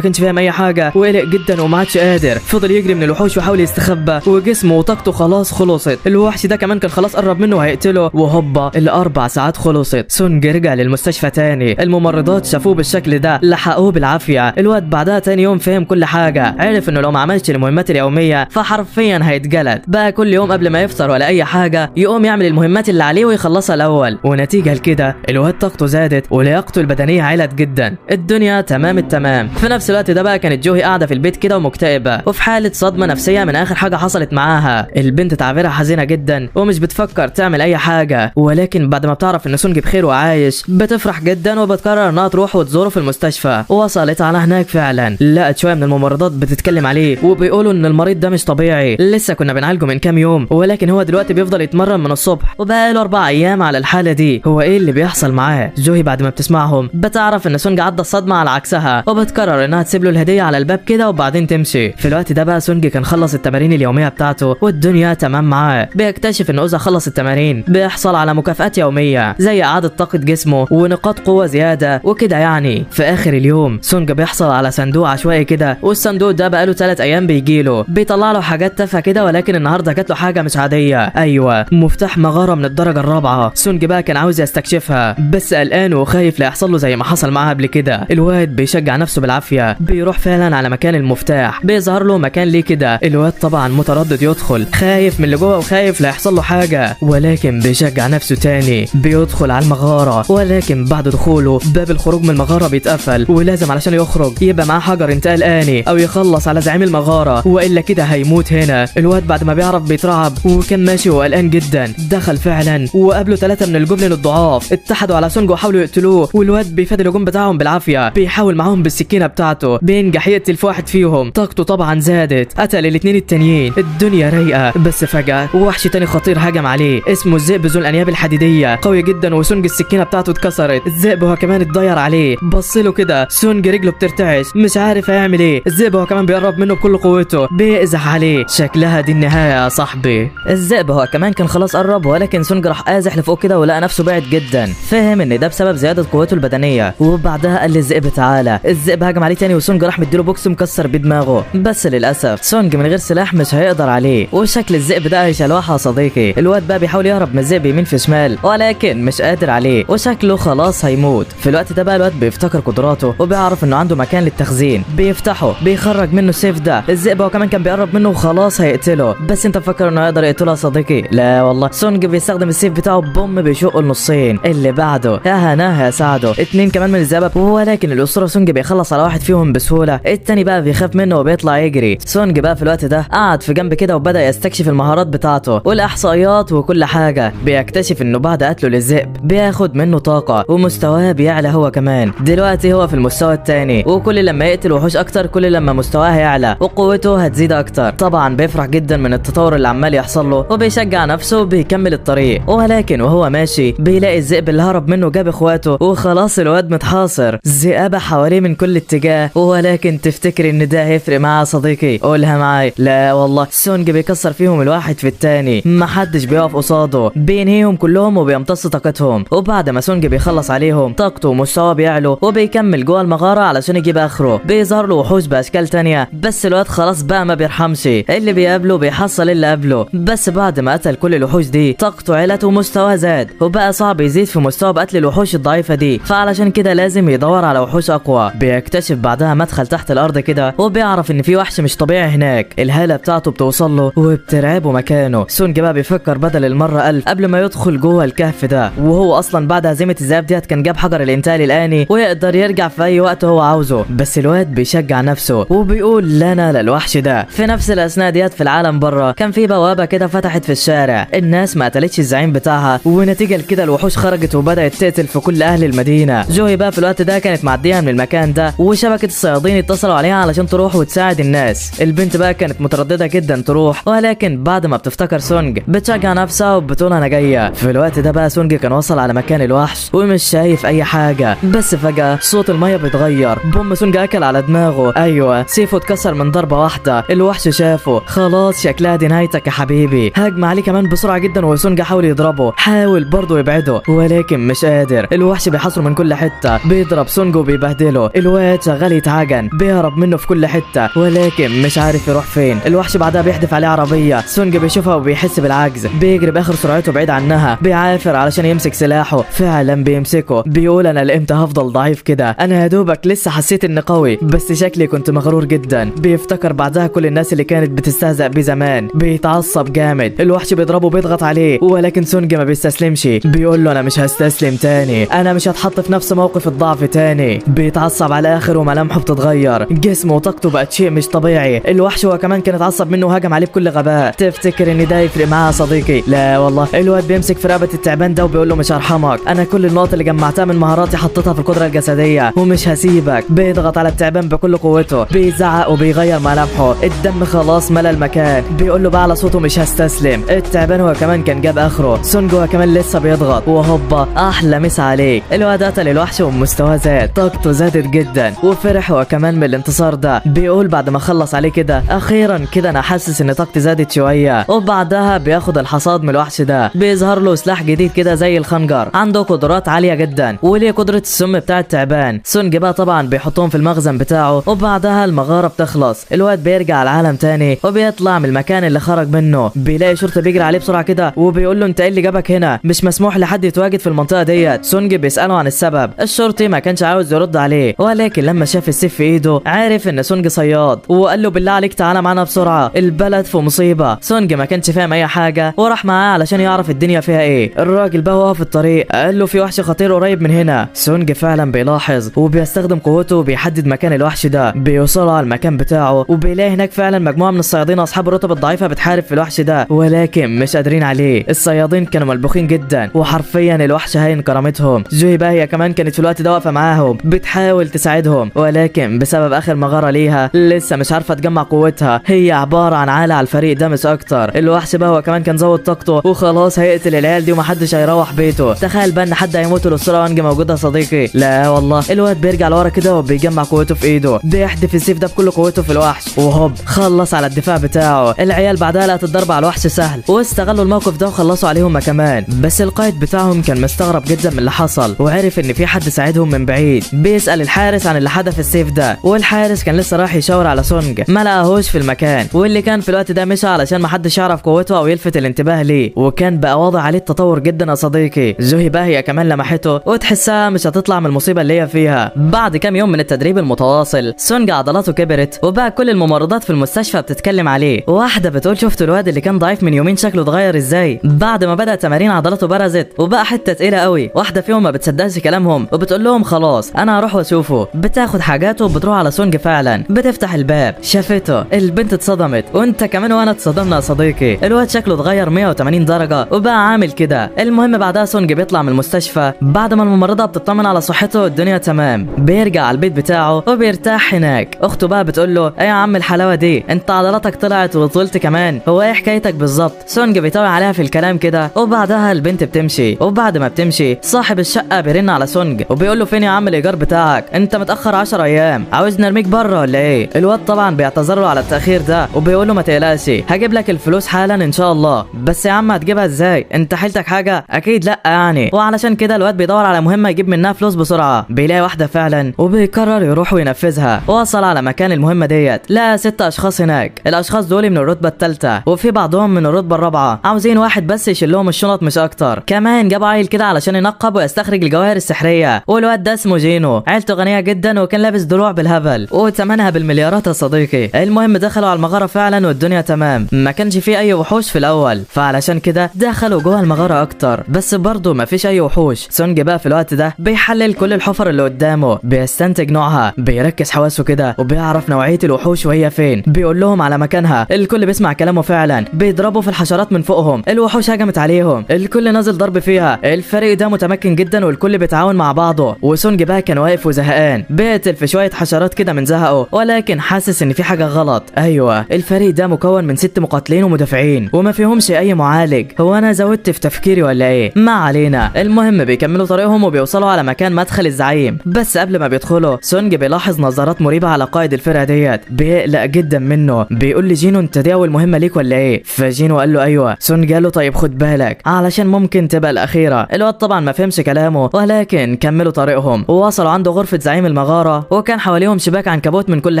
كانش فاهم اي حاجة وقلق جدا وما عادش قادر، فضل يجري من الوحوش وحاول يستخبى، وجسمه وطاقته خلاص خلصت. الوحش ده كمان كان خلاص قرب منه وهيقتله، وهوبا ال4 ساعات خلصت. سونج رجع للمستشفى تاني، الممرضات شافوه بالشكل ده لحقوه بالعافية. الواد بعدها تاني يوم فهم كل حاجة، عرف انه لو ما عملش المهمات اليومية فحرفيا هيتجلد. بقى كل يوم قبل ما يفطر ولا اي حاجة يقوم يعمل المهمات اللي عليه ويخلصها الاول، ونتيجة لكده الواد طاقته زادت ولياقته البدنية علت جدا، الدنيا تمام التمام. في نفس الوقت ده بقى كانت جوهي قاعدة في البيت كده ومكتئبه وفي حاله صدمة نفسية من اخر حاجة حصلت معاها. البنت تعابيرها حزينة جدا ومش بتفكر تعمل اي حاجة، ولكن بعد ما بتعرف ان سونج بخير وعايش بتفرح جدا وبتقرر انها تروح وتزوره في المستشفى. وصلت على هناك فعلا، لقت شوية من الممرضات بتتكلم عليه وبيقولوا ان المريض ده مش طبيعي، لسه كنا بنعالجه من كام يوم، ولكن هو دلوقتي بيفضل يتمرن من الصبح وبقاله 4 ايام على الحالة دي، هو ايه اللي بيحصل معاه؟ جوهي بعد ما بتسمعهم بتعرف ان سونج عدى الصدمة على عكسها، وبتقرر انها تسيب له الهدية على الباب كده وبعدين تمشي. في الوقت ده بقى سونج كان خلص التمارين اليومية بتاعته والدنيا تمام معاه. بيكتشف ان اوزا خلص التمارين، بيحصل على مكافآت يومية زي اعاده طاقة جسمه ونقاط قوة زيادة وكده يعني. في اخر اليوم سونج بيحصل على صندوق عشوائي كده، والصندوق ده بقاله 3 ايام بيجيله، بيطلع له حاجات تافهة كده، ولكن النهارده جات له حاجة مش عادية. ايوه مفتاح مغارة من الدرجة الرابعة. سونج بقى كان عاوز يستكشفها بس قلقان وخايف لا يحصل له زي ما حصل معاه قبل كده. الواد بيشجع نفسه بالعافية، بيروح فعلا على مكان المفتاح، بيظهر له مكان ليه كده. الواد طبعا متردد يدخل، خايف من اللي جوه وخايف لا يحصل له حاجة، ولكن بيشجع نفسه تاني، بيدخل على المغارة، ولكن بعد دخوله باب الخروج من المغارة بيتقفل، ولازم علشان يخرج يبقى معاه حجر انتقال آني او يخلص على زعيم المغارة، والا كده هيموت هنا. الواد بعد ما بيعرف بيترعب وكان ماشي وقلقان جدا. دخل فعلا وقابله 3 من ال goblin الضعاف، اتحدوا على سونج وحاولوا يقتلوه، والواد بيفادي الهجوم بتاعهم بالعافية، بيحاول معاهم بالسكينة بتاعته، بينجح يقتل في واحد فيهم، طاقته طبعا زادت، قتل الاثنين التانيين، الدنيا رايقة. بس فجاة وحش تاني خطير هجم عليه اسمه الذئب ذو الانياب الحديدية، قوي جدا، وسونج السكينة بتاعته اتكسرت، الذئب هو كمان اتضير عليه، بص له كده سونج رجله بترتعش مش عارف هيعمل ايه، الذئب هو كمان بيقرب منه بكل قوته بيقزح عليه، شكلها دي النهاية يا صاحبي. الذئب هو كمان كان خلاص قرب، ولكن سونج راح قازح لفوق كده ولقى نفسه بعد جدا، فهم ان ده بسبب زيادة قوته البدنية، وبعدها قال للذئب تعالى. الذئب هجم عليه تاني وسونج راح مديله بوكس مكسر بدماغه، بس للاسف سونج من غير سلاح مش هيقدر عليه، وشكل الذئب ده هيشلوحها يا صديقي. الواد بقى بيحاول يهرب من الذئب يمين في شمال ولكن مش قادر عليه، وشكله خلاص هيموت. في الوقت ده بقى الواد بيفتكر قدراته وبيعرف انه عنده مكان للتخزين، بيفتحه بيخرج منه السيف ده، الذئب هو كمان كان بيقرب منه وخلاص هيقتله، بس انت مفكر انه هيقدر يقتله يا صديقي؟ لا والله. سونج بيستخدم السيف بتاعه بوم بيشقه النصين. اللي بعده يا هناه يا سعدة، 2 كمان من الذئاب، ولكن الاسطورة سونج بيخلص على واحد فيهم بسهولة، التاني بقى بيخاف منه وبيطلع يجري. سونج بقى في الوقت ده قعد في جنب كده وبدا يستكشف المهارات بتاعته والاحصائيات وكل حاجة، بيكتشف انه بعد قتله للذئب بياخد منه طاقة ومستواه بيعلى هو كمان، دلوقتي هو في المستوى الثاني، وكل لما يقتل وحوش اكتر كل لما مستواه هيعلى وقوته هتزيد اكتر. طبعا بيفرح جدا من التطور اللي عمال يحصل له وبيشجع نفسه وبيكمل الطريق، ولكن وهو ماشي بيلاقي الذئب اللي هرب منه جاب اخواته، وخلاص الواد متحاصر، ذئابه حواليه من كل اتجاه، ولكن تفتكر ان ده هيفرق معاه صديقي؟ قولها معاي، لا والله. سونج بيكسر فيهم الواحد في التاني، محدش بيقف قصاده، بينهيهم كلهم وبيمتص طاقتهم. وبعد ما سونج بيخلص عليهم طاقته ومستواه بيعلو وبيكمل جوه المغارة علشان يجيب اخره. بيظهر له وحوش باشكال تانية، بس الواد خلاص بقى ما بيرحمش، اللي بيقابله بيحصل اللي قبله. بس بعد ما قتل كل الوحوش دي طاقته علت ومستواه زاد، وبقى صعب يزيد في مستوى بقتل الوحوش الضعيفة دي، فعلشان كده لازم يدور على وحوش اقوى. بيكتشف بعدها مدخل تحت الارض كده، وبيعرف ان في وحش مش طبيعي هناك، الهالة بتاعته بتوصل له وبترعبه مكانه. سونج بقى بيفكر بدل المرة 1000 قبل ما يدخل جوه الكهف ده، وهو اصلا بعد هزيمة الذئاب ديت كان جاب حجر الانتقال الاني ويقدر يرجع في اي وقت هو عاوزه، بس الواد بيشجع نفسه وبيقول لنا للوحش ده. في نفس الاثناء ديت في العالم بره كان في بوابه كده فتحت في الشارع، الناس ما قتلتش الزعيم بتاعها، ونتيجة لكده الوحوش خرجت وبدات تقتل في كل اهل المدينة. جوي بقى في الوقت ده كانت معدية من المكان ده، وشبكة الصيادين اتصلوا عليها علشان تروح وتساعد الناس. البنت بقى كانت مترددة جدا تروح، ولكن بعد ما بتفتكر سونج بتشجع نفسها وبتقول انا جاية. في الوقت ده بقى سونج كان وصل على مكان الوحش ومش شايف اي حاجة، بس فجاة صوت المية بيتغير، بوم، سونج اكل على دماغه. ايوه سيفه اتكسر من ضربه واحدة. الوحش شافه، خلاص شكلها دي نهايتك يا حبيبي. هجم عليه كمان بسرعة جدا، وسونج حاول يضربه، حاول برضه يبعده، ولكن مش قادر. الوحش بيحاصره من كل حتة، بيضرب سونج وبيبهدله. الواد شغال يتعجن، بيهرب منه في كل حتة، ولكن مش عارف يروح فين. الوحش بعدها بيحدف عليه عربية، سونج بيشوفها وبيحس بالعجز، بيجري باخر سرعته بعيد عنها، بيعافر علشان يمسك سلاحه، فعلا بيمسكه. بيقول انا لامتى هفضل ضعيف كده؟ انا يا دوبك لسه حسيت اني قوي، بس شكلي كنت مغرور جدا. بيفتكر بعدها كل الناس اللي كانت بتستهزأ بيه زمان، بيتعصب جامد. الوحش بيضربه بيضغط عليه، ولكن سونج ما بيستسلمش، بيقول له انا مش هستسلم تاني، انا مش هتحط في نفس موقف الضعف تاني. بيتعصب على الاخر وملامحه بتتغير، جسمه وطاقته بقت شيء مش طبيعي. الوحش هو كمان كان اتعصب منه وهجم عليه بكل غباء. تفتكر ان ده يفرق معاه يا صديقي؟ لا والله. الواد بيمسك في رقبة التعبان ده وبيقول له مش هرحمك، انا كل النقط اللي جمعتها من مهاراتي حطيتها في القدرة الجسدية ومش هسيبك. بيضغط على التعبان بكل قوته، بيزعق وبيغير ملامحه، الدم خلاص ملا المكان. بيقول له بقى على صوته مش هستسلم. التعبان هو كمان كان جاب اخره، سونج هو كمان لسه بيضغط، وهوبا احلى مس عليه. الواد قتل الوحش ومستواه زاد، طاقته زادت جدا، وفرح هو كمان من الانتصار ده. بيقول بعد ما خلص عليه كده اخيرا كده انا حاسس ان طاقتي زادت شوية. وبعدها بياخد الحصاد من الوحش ده، بيظهر له سلاح جديد كده زي الخنجر، عنده قدرات عالية جدا وليه قدره السم بتاع التعبان. سونج بقى طبعا بيحطهم في المخزن بتاعه، وبعدها المغارة بتخلص. الواد بيرجع العالم تاني وبيطلع من المكان اللي خرج منه، بيلاقي شرطه بيجري عليه بسرعة كده وبيقول له انت ايه اللي جابك هنا؟ مش مسموح لحد يتواجد في المنطقة ديت. سونج بيساله عن السبب، الشرطي ما كانش عاوز يرد عليه، ولكن لما شاف السيف في ايده عرف ان سونج صياد، وقال له بالله عليك تعالى معانا بسرعة، البلد في مصيبة. سونج ما كانش فاهم اي حاجة وراح معاه علشان يعرف الدنيا فيها ايه. الراجل بقى وهو في الطريق قال له في وحش خطير قريب من هنا. سونج فعلا بيلاحظ وبيستخدم قوته وبيحدد مكان الوحش ده، بيوصل على المكان بتاعه وبيلاقي هناك فعلا مجموعة من الصيادين اصحاب الرتب الضعيفة بتحارب في الوحش ده، ولكن مش قادرين عليه. الصيادين كانوا ملبوخين جدا وحرفيا الوحش هين كرامتهم. جوي بقى هي كمان كانت في الوقت ده واقفة معاهم بتحاول تساعدهم، ولكن بسبب اخر مغارة ليها لسه مش عارفه تجمع قوتها، هي عبارة عن عالة على الفريق ده مش اكتر. الوحش بقى هو كمان كان زود طاقته وخلاص هيقتل العيال دي ومحدش هيروح بيته. تخيل بقى ان حد هيموت والاسطوره وانج موجودة يا صديقي. لا والله. الواد بيرجع لورا كده وبيجمع قوته في ايده، بيحدف السيف ده بكل قوته في الوحش، وهوب خلص على الدفاع بتاعه. العيال بعدها لقت الضرب على الوحش سهل واستغلوا الموقف ده وخلصوا عليهم كمان. بس القائد بتاعهم كان مستغرب جدا من اللي حصل وعرف ان في حد ساعدهم من بعيد. بيسأل الحارس عن اللي حدف السيف ده، والحارس كان لسه رايح يشاور على سونج، ما لقاهوش في المكان، واللي كان في الوقت ده مشى علشان ما حدش يعرف قوته او يلفت الانتباه ليه، وكان بقى واضح عليه التطور جدا يا صديقي. جوهي بقى هي كمان لمحته وتحسها مش هتطلع من المصيبة اللي هي فيها. بعد كام يوم من التدريب المتواصل سونج عضلاته كبرت وبقى كل الممرضات في المستشفى بتتكلم عليه. واحدة بتقول شفت الواد اللي كان ضعيف من يومين شكله اتغير ازاي بعد ما بدا تمارين عضلاته برزت وبقى حتة تقيلة قوي. واحدة فيهم ما بتصدقش كلامهم وبتقول لهم خلاص انا هروح واشوفه. بتاخد حاجاته وبتروح على سونج فعلا، بتفتح الباب شافته، البنت اتصدمت وانت كمان وانا اتصدمنا يا صديقي. الواد شكله اتغير 180 درجه وبقى عامل كده. المهم بعدها سونج بيطلع من المستشفى بعد ما الممرضة بتطمن على صحته والدنيا تمام، بيرجع على البيت بتاعه وبيرتاح هناك. اخته بقى بتقول له ايه يا عم الحلاوة دي، انت عضلاتك طلعت وطولت كمان، هو ايه حكايتك بالظبط؟ سونج بيتابع عليها في الكلام كده، وبعدها البنت بتمشي. وبعد ما بتمشي صاحب الشقة بيرن على سونج وبيقول له فين يا عم الايجار بتاعك، انت متاخر 10 ايام، عاوز نرميك بره ولا ايه؟ الواد طبعا بيعتذر له على التاخير ده وبيقول له ما تقلقش هجيب لك الفلوس حالا ان شاء الله. بس يا عم هتجيبها ازاي، انت حيلتك حاجة؟ اكيد لا يعني. وعلشان كده الواد بيدور على مهمة يجيب منها فلوس بسرعة، بيلاقي واحدة فعلا وبيقرر يروح وينفذها. وصل على مكان المهمة ديت لقى 6 اشخاص هناك، الاشخاص دول من الرتبة الثالثة وفي بعضهم من الرتبة الرابعة، عاوزين واحد بس يشيل لهم الشنط مش اكتر. كمان جاب عيل كده علشان ينقب ويستخرج الجواهر السحريه، والواد ده اسمه جينو، عيلته غنية جدا وكان لابس دروع بالهبل وثمنها بالمليارات يا صديقي. المهم دخلوا على المغارة فعلا والدنيا تمام، ما كانش فيه اي وحوش في الاول، فعلشان كده دخلوا جوه المغارة اكتر، بس برضه ما فيش اي وحوش. سونج بقى في الوقت ده بيحلل كل الحفر اللي قدامه، بيستنتج نوعها، بيركز حواسه كده وبيعرف نوعية الوحوش وهي فين، بيقول لهم على مكانها، الكل بيسمع كلامه فعلا، بيضربوا في الحشرات من فوقهم، الوحوش هجمت عليهم، الكل نازل ضرب فيها. الفريق ده متمكن جدا والكل بيتعاون مع بعضه. طريقه. وسونج بقى كان واقف وزهقان، بيقتل في شوية حشرات كده من زهقه، ولكن حاسس ان في حاجة غلط. ايوه الفريق ده مكون من 6 مقاتلين ومدافعين وما فيهمش اي معالج، هو انا زودت في تفكيري ولا ايه؟ ما علينا. المهم بيكملوا طريقهم وبيوصلوا على مكان مدخل الزعيم، بس قبل ما بيدخلوا سونج بيلاحظ نظرات مريبه على قائد الفرقة ديت، بيقلق جدا منه، بيقول لجينو انت دي اول مهمة ليك ولا ايه؟ فجينو قال له ايوه. سونج قال له طيب خد بالك علشان ممكن تبقى الاخيرة. الواد طبعا ما فهمش كلامه، ولكن كملوا طريقهم ووصلوا عند غرفة زعيم المغارة، وكان حواليهم شباك عنكبوت من كل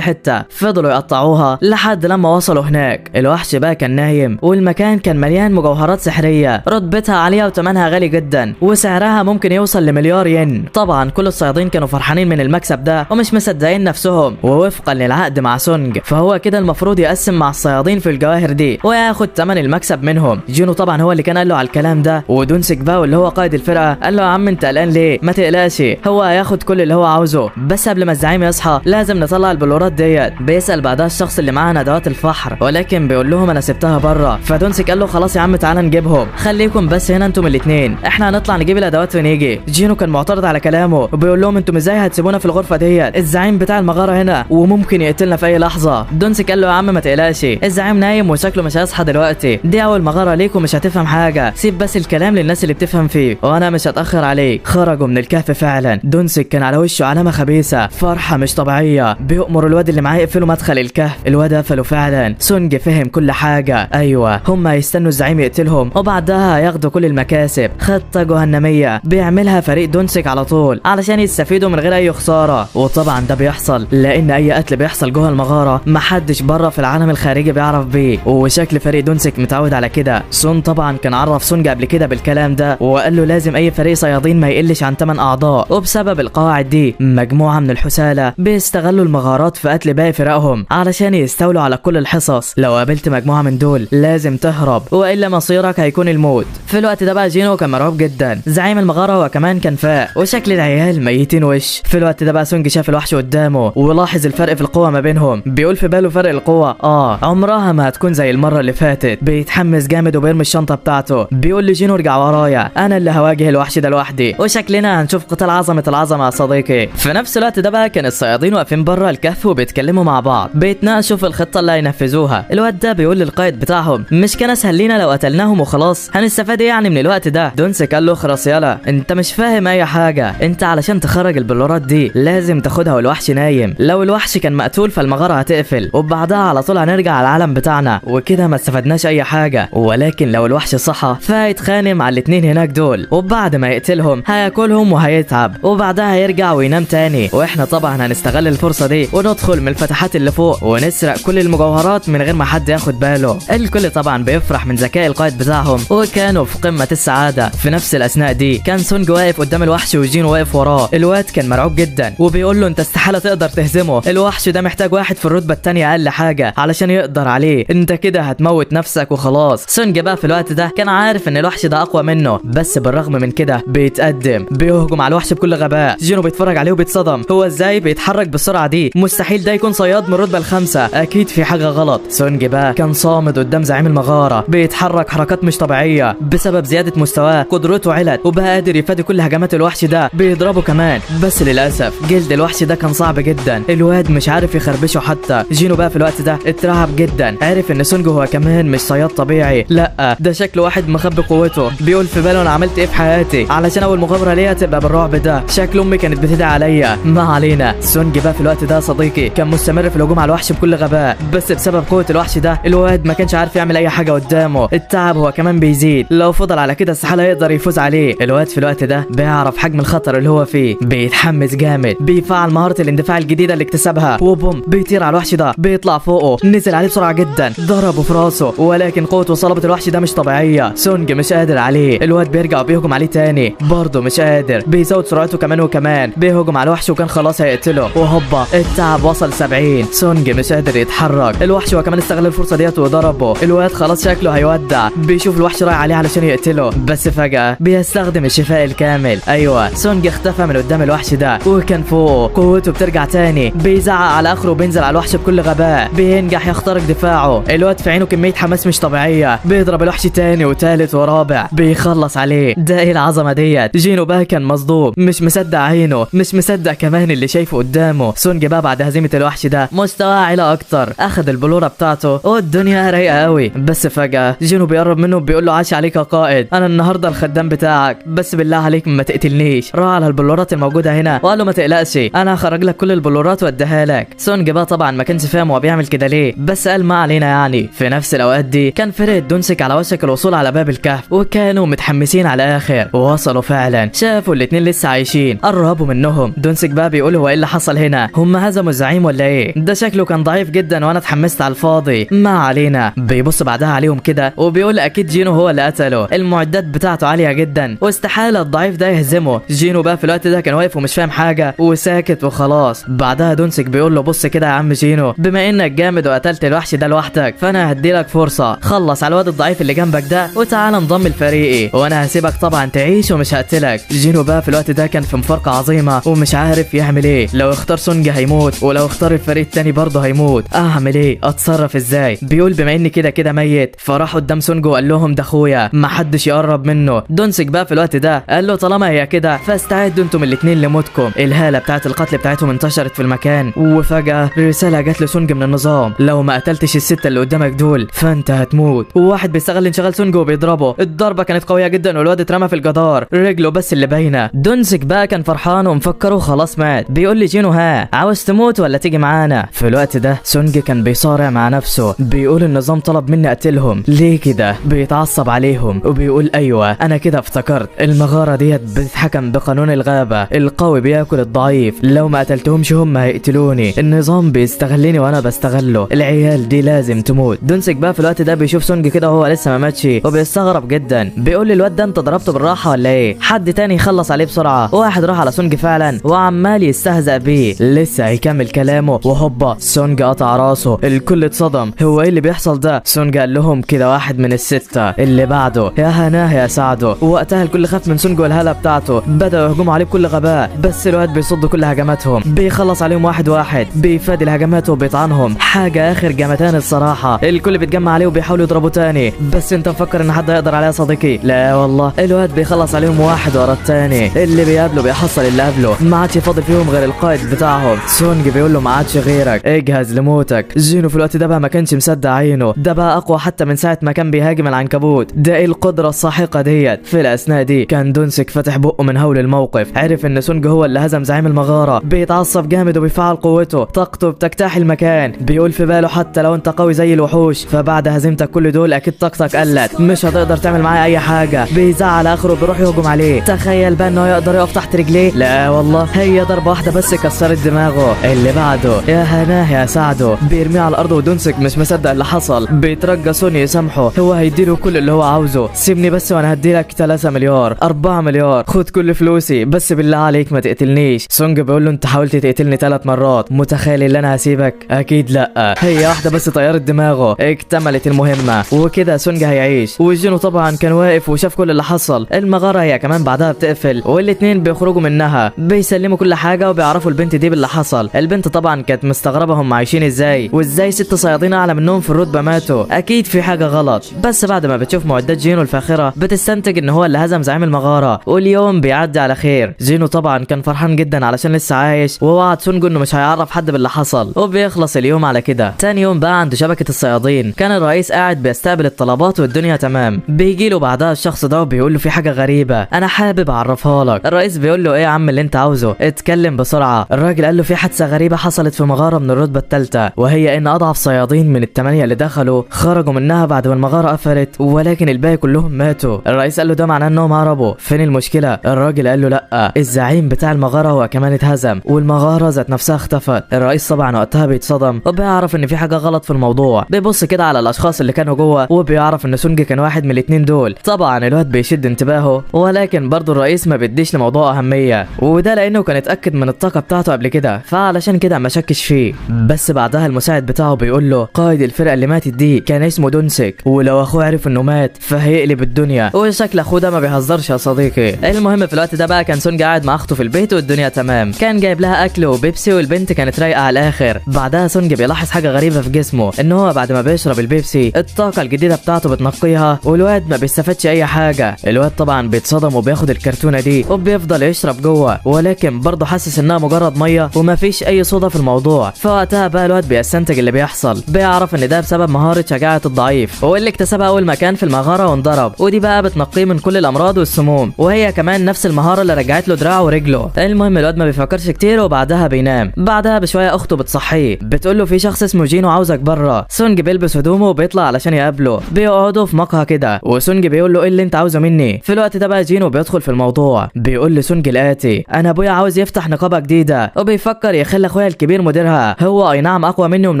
حتة، فضلوا يقطعوها لحد لما وصلوا هناك. الوحش بقى كان نايم، والمكان كان مليان مجوهرات سحريه رتبتها عالية وثمنها غالي جدا، وسعرها ممكن يوصل لمليار ين. طبعا كل الصيادين كانوا فرحانين من المكسب ده ومش مصدقين نفسهم، ووفقا للعقد مع سونج فهو كده المفروض يقسم مع الصيادين في الجواهر دي وياخد ثمن المكسب منهم. جينو طبعا هو اللي كان قال له على الكلام ده، ودونسك بقى اللي هو قائد الفرقة قال له يا عم انت قلقان ليه؟ ما تقلقش، هو هياخد كل اللي هو عاوزه، بس قبل ما الزعيم يصحى لازم نطلع البلورات ديت. بيسأل بعدها الشخص اللي معاه ادوات الفحر، ولكن بيقول لهم انا سبتها بره. فدونسك قال له خلاص يا عم تعالى نجيبهم، خليكم بس هنا انتم الاثنين، احنا هنطلع نجيب الادوات ونيجي. جينو كان معترض على كلامه وبيقول لهم انتم ازاي هتسيبونا في الغرفة ديت؟ الزعيم بتاع المغارة هنا وممكن يقتلنا في اي لحظة. دونسك قال له يا عم ما تقلقش، الزعيم نايم وشكله مش هيصحى دلوقتي، دي اول مغارة ليك ومش هتفهم حاجة، سيب بس الكلام للناس اللي بتفهم فيه وانا مش هتاخر عليك. خرجوا من الكهف فعلا. دونسك كان على وشه علامة خبيثة، فرحه مش طبيعية، بيؤمر الواد اللي معاه يقفلوا مدخل الكهف، الواد قفله فعلا. سونج فهم كل حاجة، ايوه هم هيستنوا الزعيم يقتلهم وبعدها ياخدوا كل المكاسب. خطه جهنميه بيعملها فريق دونسك على طول علشان يستفيدوا من غير اي خسارة، وطبعا ده بيحصل لان اي قتل بيحصل جوه المغارة محدش بره في العالم الخارجي بيعرف بيه، وشكل فريق دونسك متعود على كده. سون طبعا كان عرف سونج قبل كده بالكلام ده وقال له لازم اي فريق صيادين ما يقلش عن 8 اعضاء، وبسبب القواعد دي مجموعة من الحساله بيستغلوا المغارات في قتل باقي فرقهم علشان يستولوا على كل الحصص. لو قابلت مجموعة من دول لازم تهرب والا مصيرك هيكون الموت. في الوقت ده بقى جينو كان مرعوب جدا، زعيم المغارة هو كمان كان فاق، وشكل العيال ميتين وش. في الوقت ده بقى سونج شاف الوحش قدامه ولاحظ الفرق في القوة ما بينهم، بيقول في باله فرق القوة عمرها ما هتكون زي المرة اللي فاتت. بيتحمس جامد وبيرمي الشنطة بتاعته، بيقول لجينو ارجع ورايا انا اللي هواجه الوحش ده لوحدي، وشكلنا هنشوف قتال عظمه العظمة يا صديقي. في نفس الوقت ده بقى كان الصيادين واقفين بره الكهف وبيتكلموا مع بعض، بيتناقشوا في الخطة اللي هينفذوها. الواد ده بيقول للقائد بتاعهم مش كان اسهل لينا لو قتلناهم وخلاص، هنستفاد ايه يعني من الوقت ده؟ دونسك قال له خلاص يلا انت مش فاهم اي حاجة، انت علشان تخرج البلورات دي لازم تاخدها والوحش نايم، لو الوحش كان مقتول فالمغاره هتقفل وبعدها على طول هنرجع على العالم بتاعنا وكده ما استفدناش اي حاجة، ولكن لو الوحش صحى فهيتخانق مع الاثنين هناك دول، وبعد ما يقتلهم هياكلهم وهيتعب وبعدها هيرجع وينام تاني، واحنا طبعا هنستغل الفرصة دي وندخل من الفتحات اللي فوق ونسرق كل المجوهرات من غير ما حد ياخد باله. الكل طبعا بيفرح من ذكاء القائد بتاعهم وكانوا في قمة السعادة. في نفس الاثناء دي كان سونج واقف قدام الوحش وجينو واقف وراه. الواد كان مرعوب جدا وبيقول له انت استحالة تقدر تهزمه، الوحش ده محتاج واحد في الرتبة الثانية اقل حاجة علشان يقدر عليه، انت كده هتموت نفسك وخلاص. سونج بقى في الوقت ده كان عارف ان الوحش ده اقوى منه، بس بالرغم من كده بيتقدم بيهجم على الوحش بكل غباء. جينو بيتفرج عليه وبيتصدم، هو ازاي بيتحرك بالسرعة دي؟ مستحيل ده يكون صياد من الرتبة الخامسة، اكيد في حاجة غلط. سونج بقى كان صامد قدام زعيم المغارة، بيتحرك حركات مش طبيعية بسبب زيادة مستواه، قدرته علت وبقى قادر يفادي كل هجمات الوحش ده، بيضربه كمان، بس للاسف جلد الوحش ده كان صعب جدا، الواد مش عارف يخربشه حتى. جينو بقى في الوقت ده اترعب جدا، عرف ان سونج هو كمان مش صياد طبيعي، لا ده شكله واحد مخبي قوته، بيقول في باله انا عملت ايه في حياتي علشان اول مغامرة ليا تبقى بالرعب ده، شكل امي كانت بتدعي عليا. ما علينا، سونج بقى في الوقت ده صديقي كان مستمر في الهجوم على الوحش بكل غباء، بس بسبب قوة الوحش ده الواد ما كانش عارف يعمل اي حاجة قدامه، التعب هو كمان بيزيد، لو فضل على كده استحالة يقدر يفوز عليه. الواد في الوقت ده بيعرف حجم الخطر اللي هو فيه، بيتحمس جامد، بيفعل مهارة الاندفاع الجديدة اللي اكتسبها، وبوم بيطير على الوحش ده، بيطلع فوقه، نزل عليه بسرعة جدا، ضربه في راسه، ولكن قوة وصلابه الوحش ده مش طبيعية، سونج مش قادر عليه. الواد بيرجع بيهجم عليه تاني، برضه مش قادر، بيزود سرعته كمان وكمان، بيهجم على الوحش وكان خلاص هيقتله، وهوبا التعب وصل 70، سونج مش قادر يتحرك، الوحش هو كمان استغل الفرصة ديت وضربه، الواد خلاص شكله هيودع، بيشوف الوحش رايح عليه علشان يقتله، بس فجأة بيستخدم الشفاء الكامل. ايوه سونج اختفى من قدام الوحش ده وكان فوقه، قوته بترجع تاني، بيزعق على اخره وبينزل على الوحش بكل غباء، بينجح يخترق دفاعه، الواد في عينه كمية حماس مش طبيعية، بيضرب الوحش تاني وتالت ورابع، بيخلص عليه. ده ايه العظمة ديت؟ جينو بقى كان مصدوم، مش مصدق عينه، مش مصدق كمان اللي شايفه قدامه. سونج بقى بعد هزيمة الوحش ده مستواه عالي اكتر، اخذ البلوره بتاعته والدنيا رايقة قوي. بس فجاة جينو بيقرب منه بيقول له عاش عليك يا قائد، انا النهارده الخدام بتاعك، بس بالله عليك ما تقتلنيش. راح على البلورات الموجودة هنا وقال له ما تقلقش انا هخرج لك كل البلورات واديها لك. سونج بقى طبعا ما كانش فاهم هو بيعمل كده ليه، بس قال ما علينا يعني. في نفس الاوقات دي كان فرقه دونسك على وشك الوصول على باب الكهف، وكانوا متحمسين على الاخر، ووصلوا فعلا. شافوا الاثنين لسه عايشين، قربوا منهم. دونسك بقى بيقول هو ايه اللي حصل هنا؟ هم هزموا الزعيم ولا ايه؟ ده شكله كان ضعيف جدا وانا اتحمست على الفاضي. ما علينا. بيبص بعدها عليهم كده وبيقول اكيد جينو هو اللي قتله، المعدات بتاعته عالية جدا واستحاله الضعيف ده يهزمه. جينو بقى في الوقت ده كان واقف ومش فاهم حاجة وساكت وخلاص. بعدها دونسك بيقول له بص كده يا عم جينو، بما انك جامد وقتلت الوحش ده لوحدك فانا هدي لك فرصة، خلص على الواد الضعيف اللي جنبك ده وتعالى انضم لفريقي، وانا هسيبك طبعا تعيش ومش هقتلك. جينو بقى في الوقت ده كان في مفارقه عظيمة ومش عارف يعمل ايه، لو اختار سونج هيموت ولو اختار الفريق التاني برضه هيموت، اعمل ايه؟ اتصرف ازاي؟ بيقول بما اني كده كده ميت. فراح قدام سونج وقال لهم ده اخويا ما حدش يقرب منه. دونسك بقى في الوقت ده قال له طالما هي كده فاستعدوا انتم الاثنين لموتكم. الهالة بتاعه القتل بتاعتهم انتشرت في المكان، وفجاة رسالة جت لسونج من النظام، لو ما قتلتش الستة اللي قدامك دول فانت هتموت. وواحد بيستغل انشغال سونج وبيضربه، الضربة كانت قوية جدا والواد اترمى في الجدار، رجله بس اللي باينة. دونسك بقى كان فرحان ومفكره خلاص مات، بيقول لجينو ها عاوز تموت ولا تيجي معانا؟ في الوقت ده سونج كان بيصارع مع نفسه، بيقول النظام طلب مني اقتلهم ليه كده؟ بيتعصب عليهم وبيقول ايوه انا كده افتكرت المغارة ديت بتتحكم بقانون الغابة، القوي بياكل الضعيف، لو ما قتلتهمش هم هيقتلوني، النظام بيستغلني وانا بستغله، العيال دي لازم تموت. دونسك بقى في الوقت ده بيشوف سونج كده وهو لسه ما ماتش وبيستغرب جدا، بيقول للواد ده انت ضربته بالراحة ولا ايه؟ حد تاني يخلص عليه بسرعة. واحد راح على سونج فعلا وعمال يستهزأ بيه، لسه هيكمل كلامه وهوبا سونج قطع راسه. الكل اتصدم، هو ايه اللي بيحصل ده؟ سونج قال لهم كده واحد من الستة اللي بعده يا هناه يا سعدة. وقتها الكل خاف من سونج والهاله بتاعته، بدأوا يهجموا عليه بكل غباء، بس الواد بيصد كل هجماتهم، بيخلص عليهم واحد واحد، بيفادي الهجمات وبيطعنهم، حاجة اخر جمتان الصراحة. الكل بيتجمع عليه وبيحاولوا يضربوه تاني، بس انت مفكر ان حد هيقدر عليه يا صديقي؟ لا والله، الواد بيخلص عليهم واحد ورا التاني، اللي بيقابله بيحصل اللي قبله، ما عادش فاضل فيهم غير القائد بتاعهم. سونج بيقول له ما عادش غيرك، اجهز لموتك. جينو في الوقت ده بقى ما كانش مصدق عينه، ده بقى اقوى حتى من ساعة ما كان بيهاجم العنكبوت، ده ايه القدرة الساحقة ديت؟ في الاثناء دي كان دونسك فاتح بقه من هول الموقف، عرف ان سونج هو اللي هزم زعيم المغارة، بيتعصب جامد وبيفعل قوته، طاقته بتجتاح المكان، بيقول في باله حتى لو انت قوي زي الوحوش فبعد هزيمتك كل دول اكيد طاقتك قلت، مش هتقدر تعمل معايا اي حاجة. بيزعل اخره بيروح يهجم عليه، تخيل بقى انه يقدر يقف تحت رجليه، لا والله هي ضربه واحدة بس كسرت دماغه. اللي بعده يا هناه يا سعدة، بيرميه على الارض ودونسك مش مصدق اللي حصل، بيترجى سوني يسامحه، هو هيديله كل اللي هو عاوزه، سيبني بس وانا هديلك 3 مليار 4 مليار، خد كل فلوسي بس بالله عليك ما تقتلنيش. سونج بيقول له انت حاولت تقتلني 3 مرات، متخيل ان انا هسيبك؟ اكيد لا. هي واحدة بس طيرت دماغه، اكتملت المهمة وكده سونج هيعيش. وجينو طبعا كان واقف وشاف كل اللي حصل، المغارة هي كمان بعدها بتقفل والاثنين بيخرجوا منها، بيسلموا كل حاجة وبيعرفوا البنت دي باللي حصل. البنت طبعا كانت مستغربه هم عايشين ازاي، وازاي 6 صيادين اعلى منهم في الرتبة ماتوا، اكيد في حاجة غلط. بس بعد ما بتشوف معدات جينو الفاخرة بتستنتج ان هو اللي هزم زعيم المغارة، واليوم بيعدي على خير. جينو طبعا كان فرحان جدا علشان لسه عايش، ووعد سونجو انه مش هيعرف حد باللي حصل، وبيخلص اليوم على كده. تاني يوم بقى عند شبكة الصيادين كان الرئيس قاعد بيستقبل الطلبات والدنيا تمام. بيجي له بعدها الشخص ده وبيقول له في حاجة غريبة انا حابب اعرفها لك. الرئيس بيقول له ايه يا عم اللي انت عاوزه، اتكلم بسرعة. الراجل قال له في حادثه غريبة حصلت في مغارة من الرتبة الثالثة، وهي ان اضعف صيادين من ال8 اللي دخلوا خرجوا منها بعد ما المغارة قفلت، ولكن الباقي كلهم ماتوا. الرئيس قال له ده معناه انهم هربوا، فين المشكلة؟ الراجل قال له لا، الزعيم بتاع المغارة هو كمان اتهزم والمغاره ذات نفسها اختفت. الرئيس طبعا وقتها بيتصدم وبيعرف ان في حاجة غلط في الموضوع، بيبص كده على الاشخاص اللي كانوا جوه وبيعرف ان سونج كان واحد من الاثنين دول. طبعا الواد بيشد انتباهه، ولكن برضه الرئيس ما بيديش لموضوع اهمية، وده لانه كان اتاكد من الطاقة بتاعته قبل كده، فعلشان كده ما شكش فيه. بس بعدها المساعد بتاعه بيقول له قائد الفرقة اللي ماتت دي كان اسمه دونسك، ولو اخوه عرف انه مات فهيقلب الدنيا، وشكل اخوه ده ما بيهزرش يا صديقي. المهم في الوقت ده بقى كان سونج قاعد مع اخته في البيت والدنيا تمام، كان جايب لها اكل وبيبسي والبنت كانت رايقة على الاخر. بعدها سونج بيلاحظ حاجة غريبة في جسمه، ان هو بعد ما بيشرب البيبسي الطاقة الجديدة بتاعته بتنقيها والواد ما بيستفادش اي حاجة. الواد طبعا بيتصدم وبياخد الكرتونه دي وبي وبيفضل يشرب جوه، ولكن برضه حاسس انها مجرد مية ومفيش اي صدى في الموضوع. فوقتها بقى الواد بيستنتج اللي بيحصل، بيعرف ان ده بسبب مهارة شجاعة الضعيف واللي اكتسبها اول ما كان في المغارة وانضرب، ودي بقى بتنقيه من كل الامراض والسموم، وهي كمان نفس المهارة اللي رجعت له دراعه ورجله. المهم الواد ما بيفكرش كتير وبعدها بينام. بعدها بشوية اخته بتصحيه، بتقول له في شخص اسمه جينو عاوزك بره. سونج بيلبس هدومه وبيطلع علشان يقابله. بيقعدوا في مقهى كده، وسونج بيقول له ايه اللي انت عاوزه مني؟ في الوقت ده بقى جينو بيدخل في الموضوع، بيقول لسونج الاتي: انا ابويا عاوز يفتح نقابة جديدة وبيفكر يخلي اخويا الكبير مديرها، هو اي نعم اقوى مني من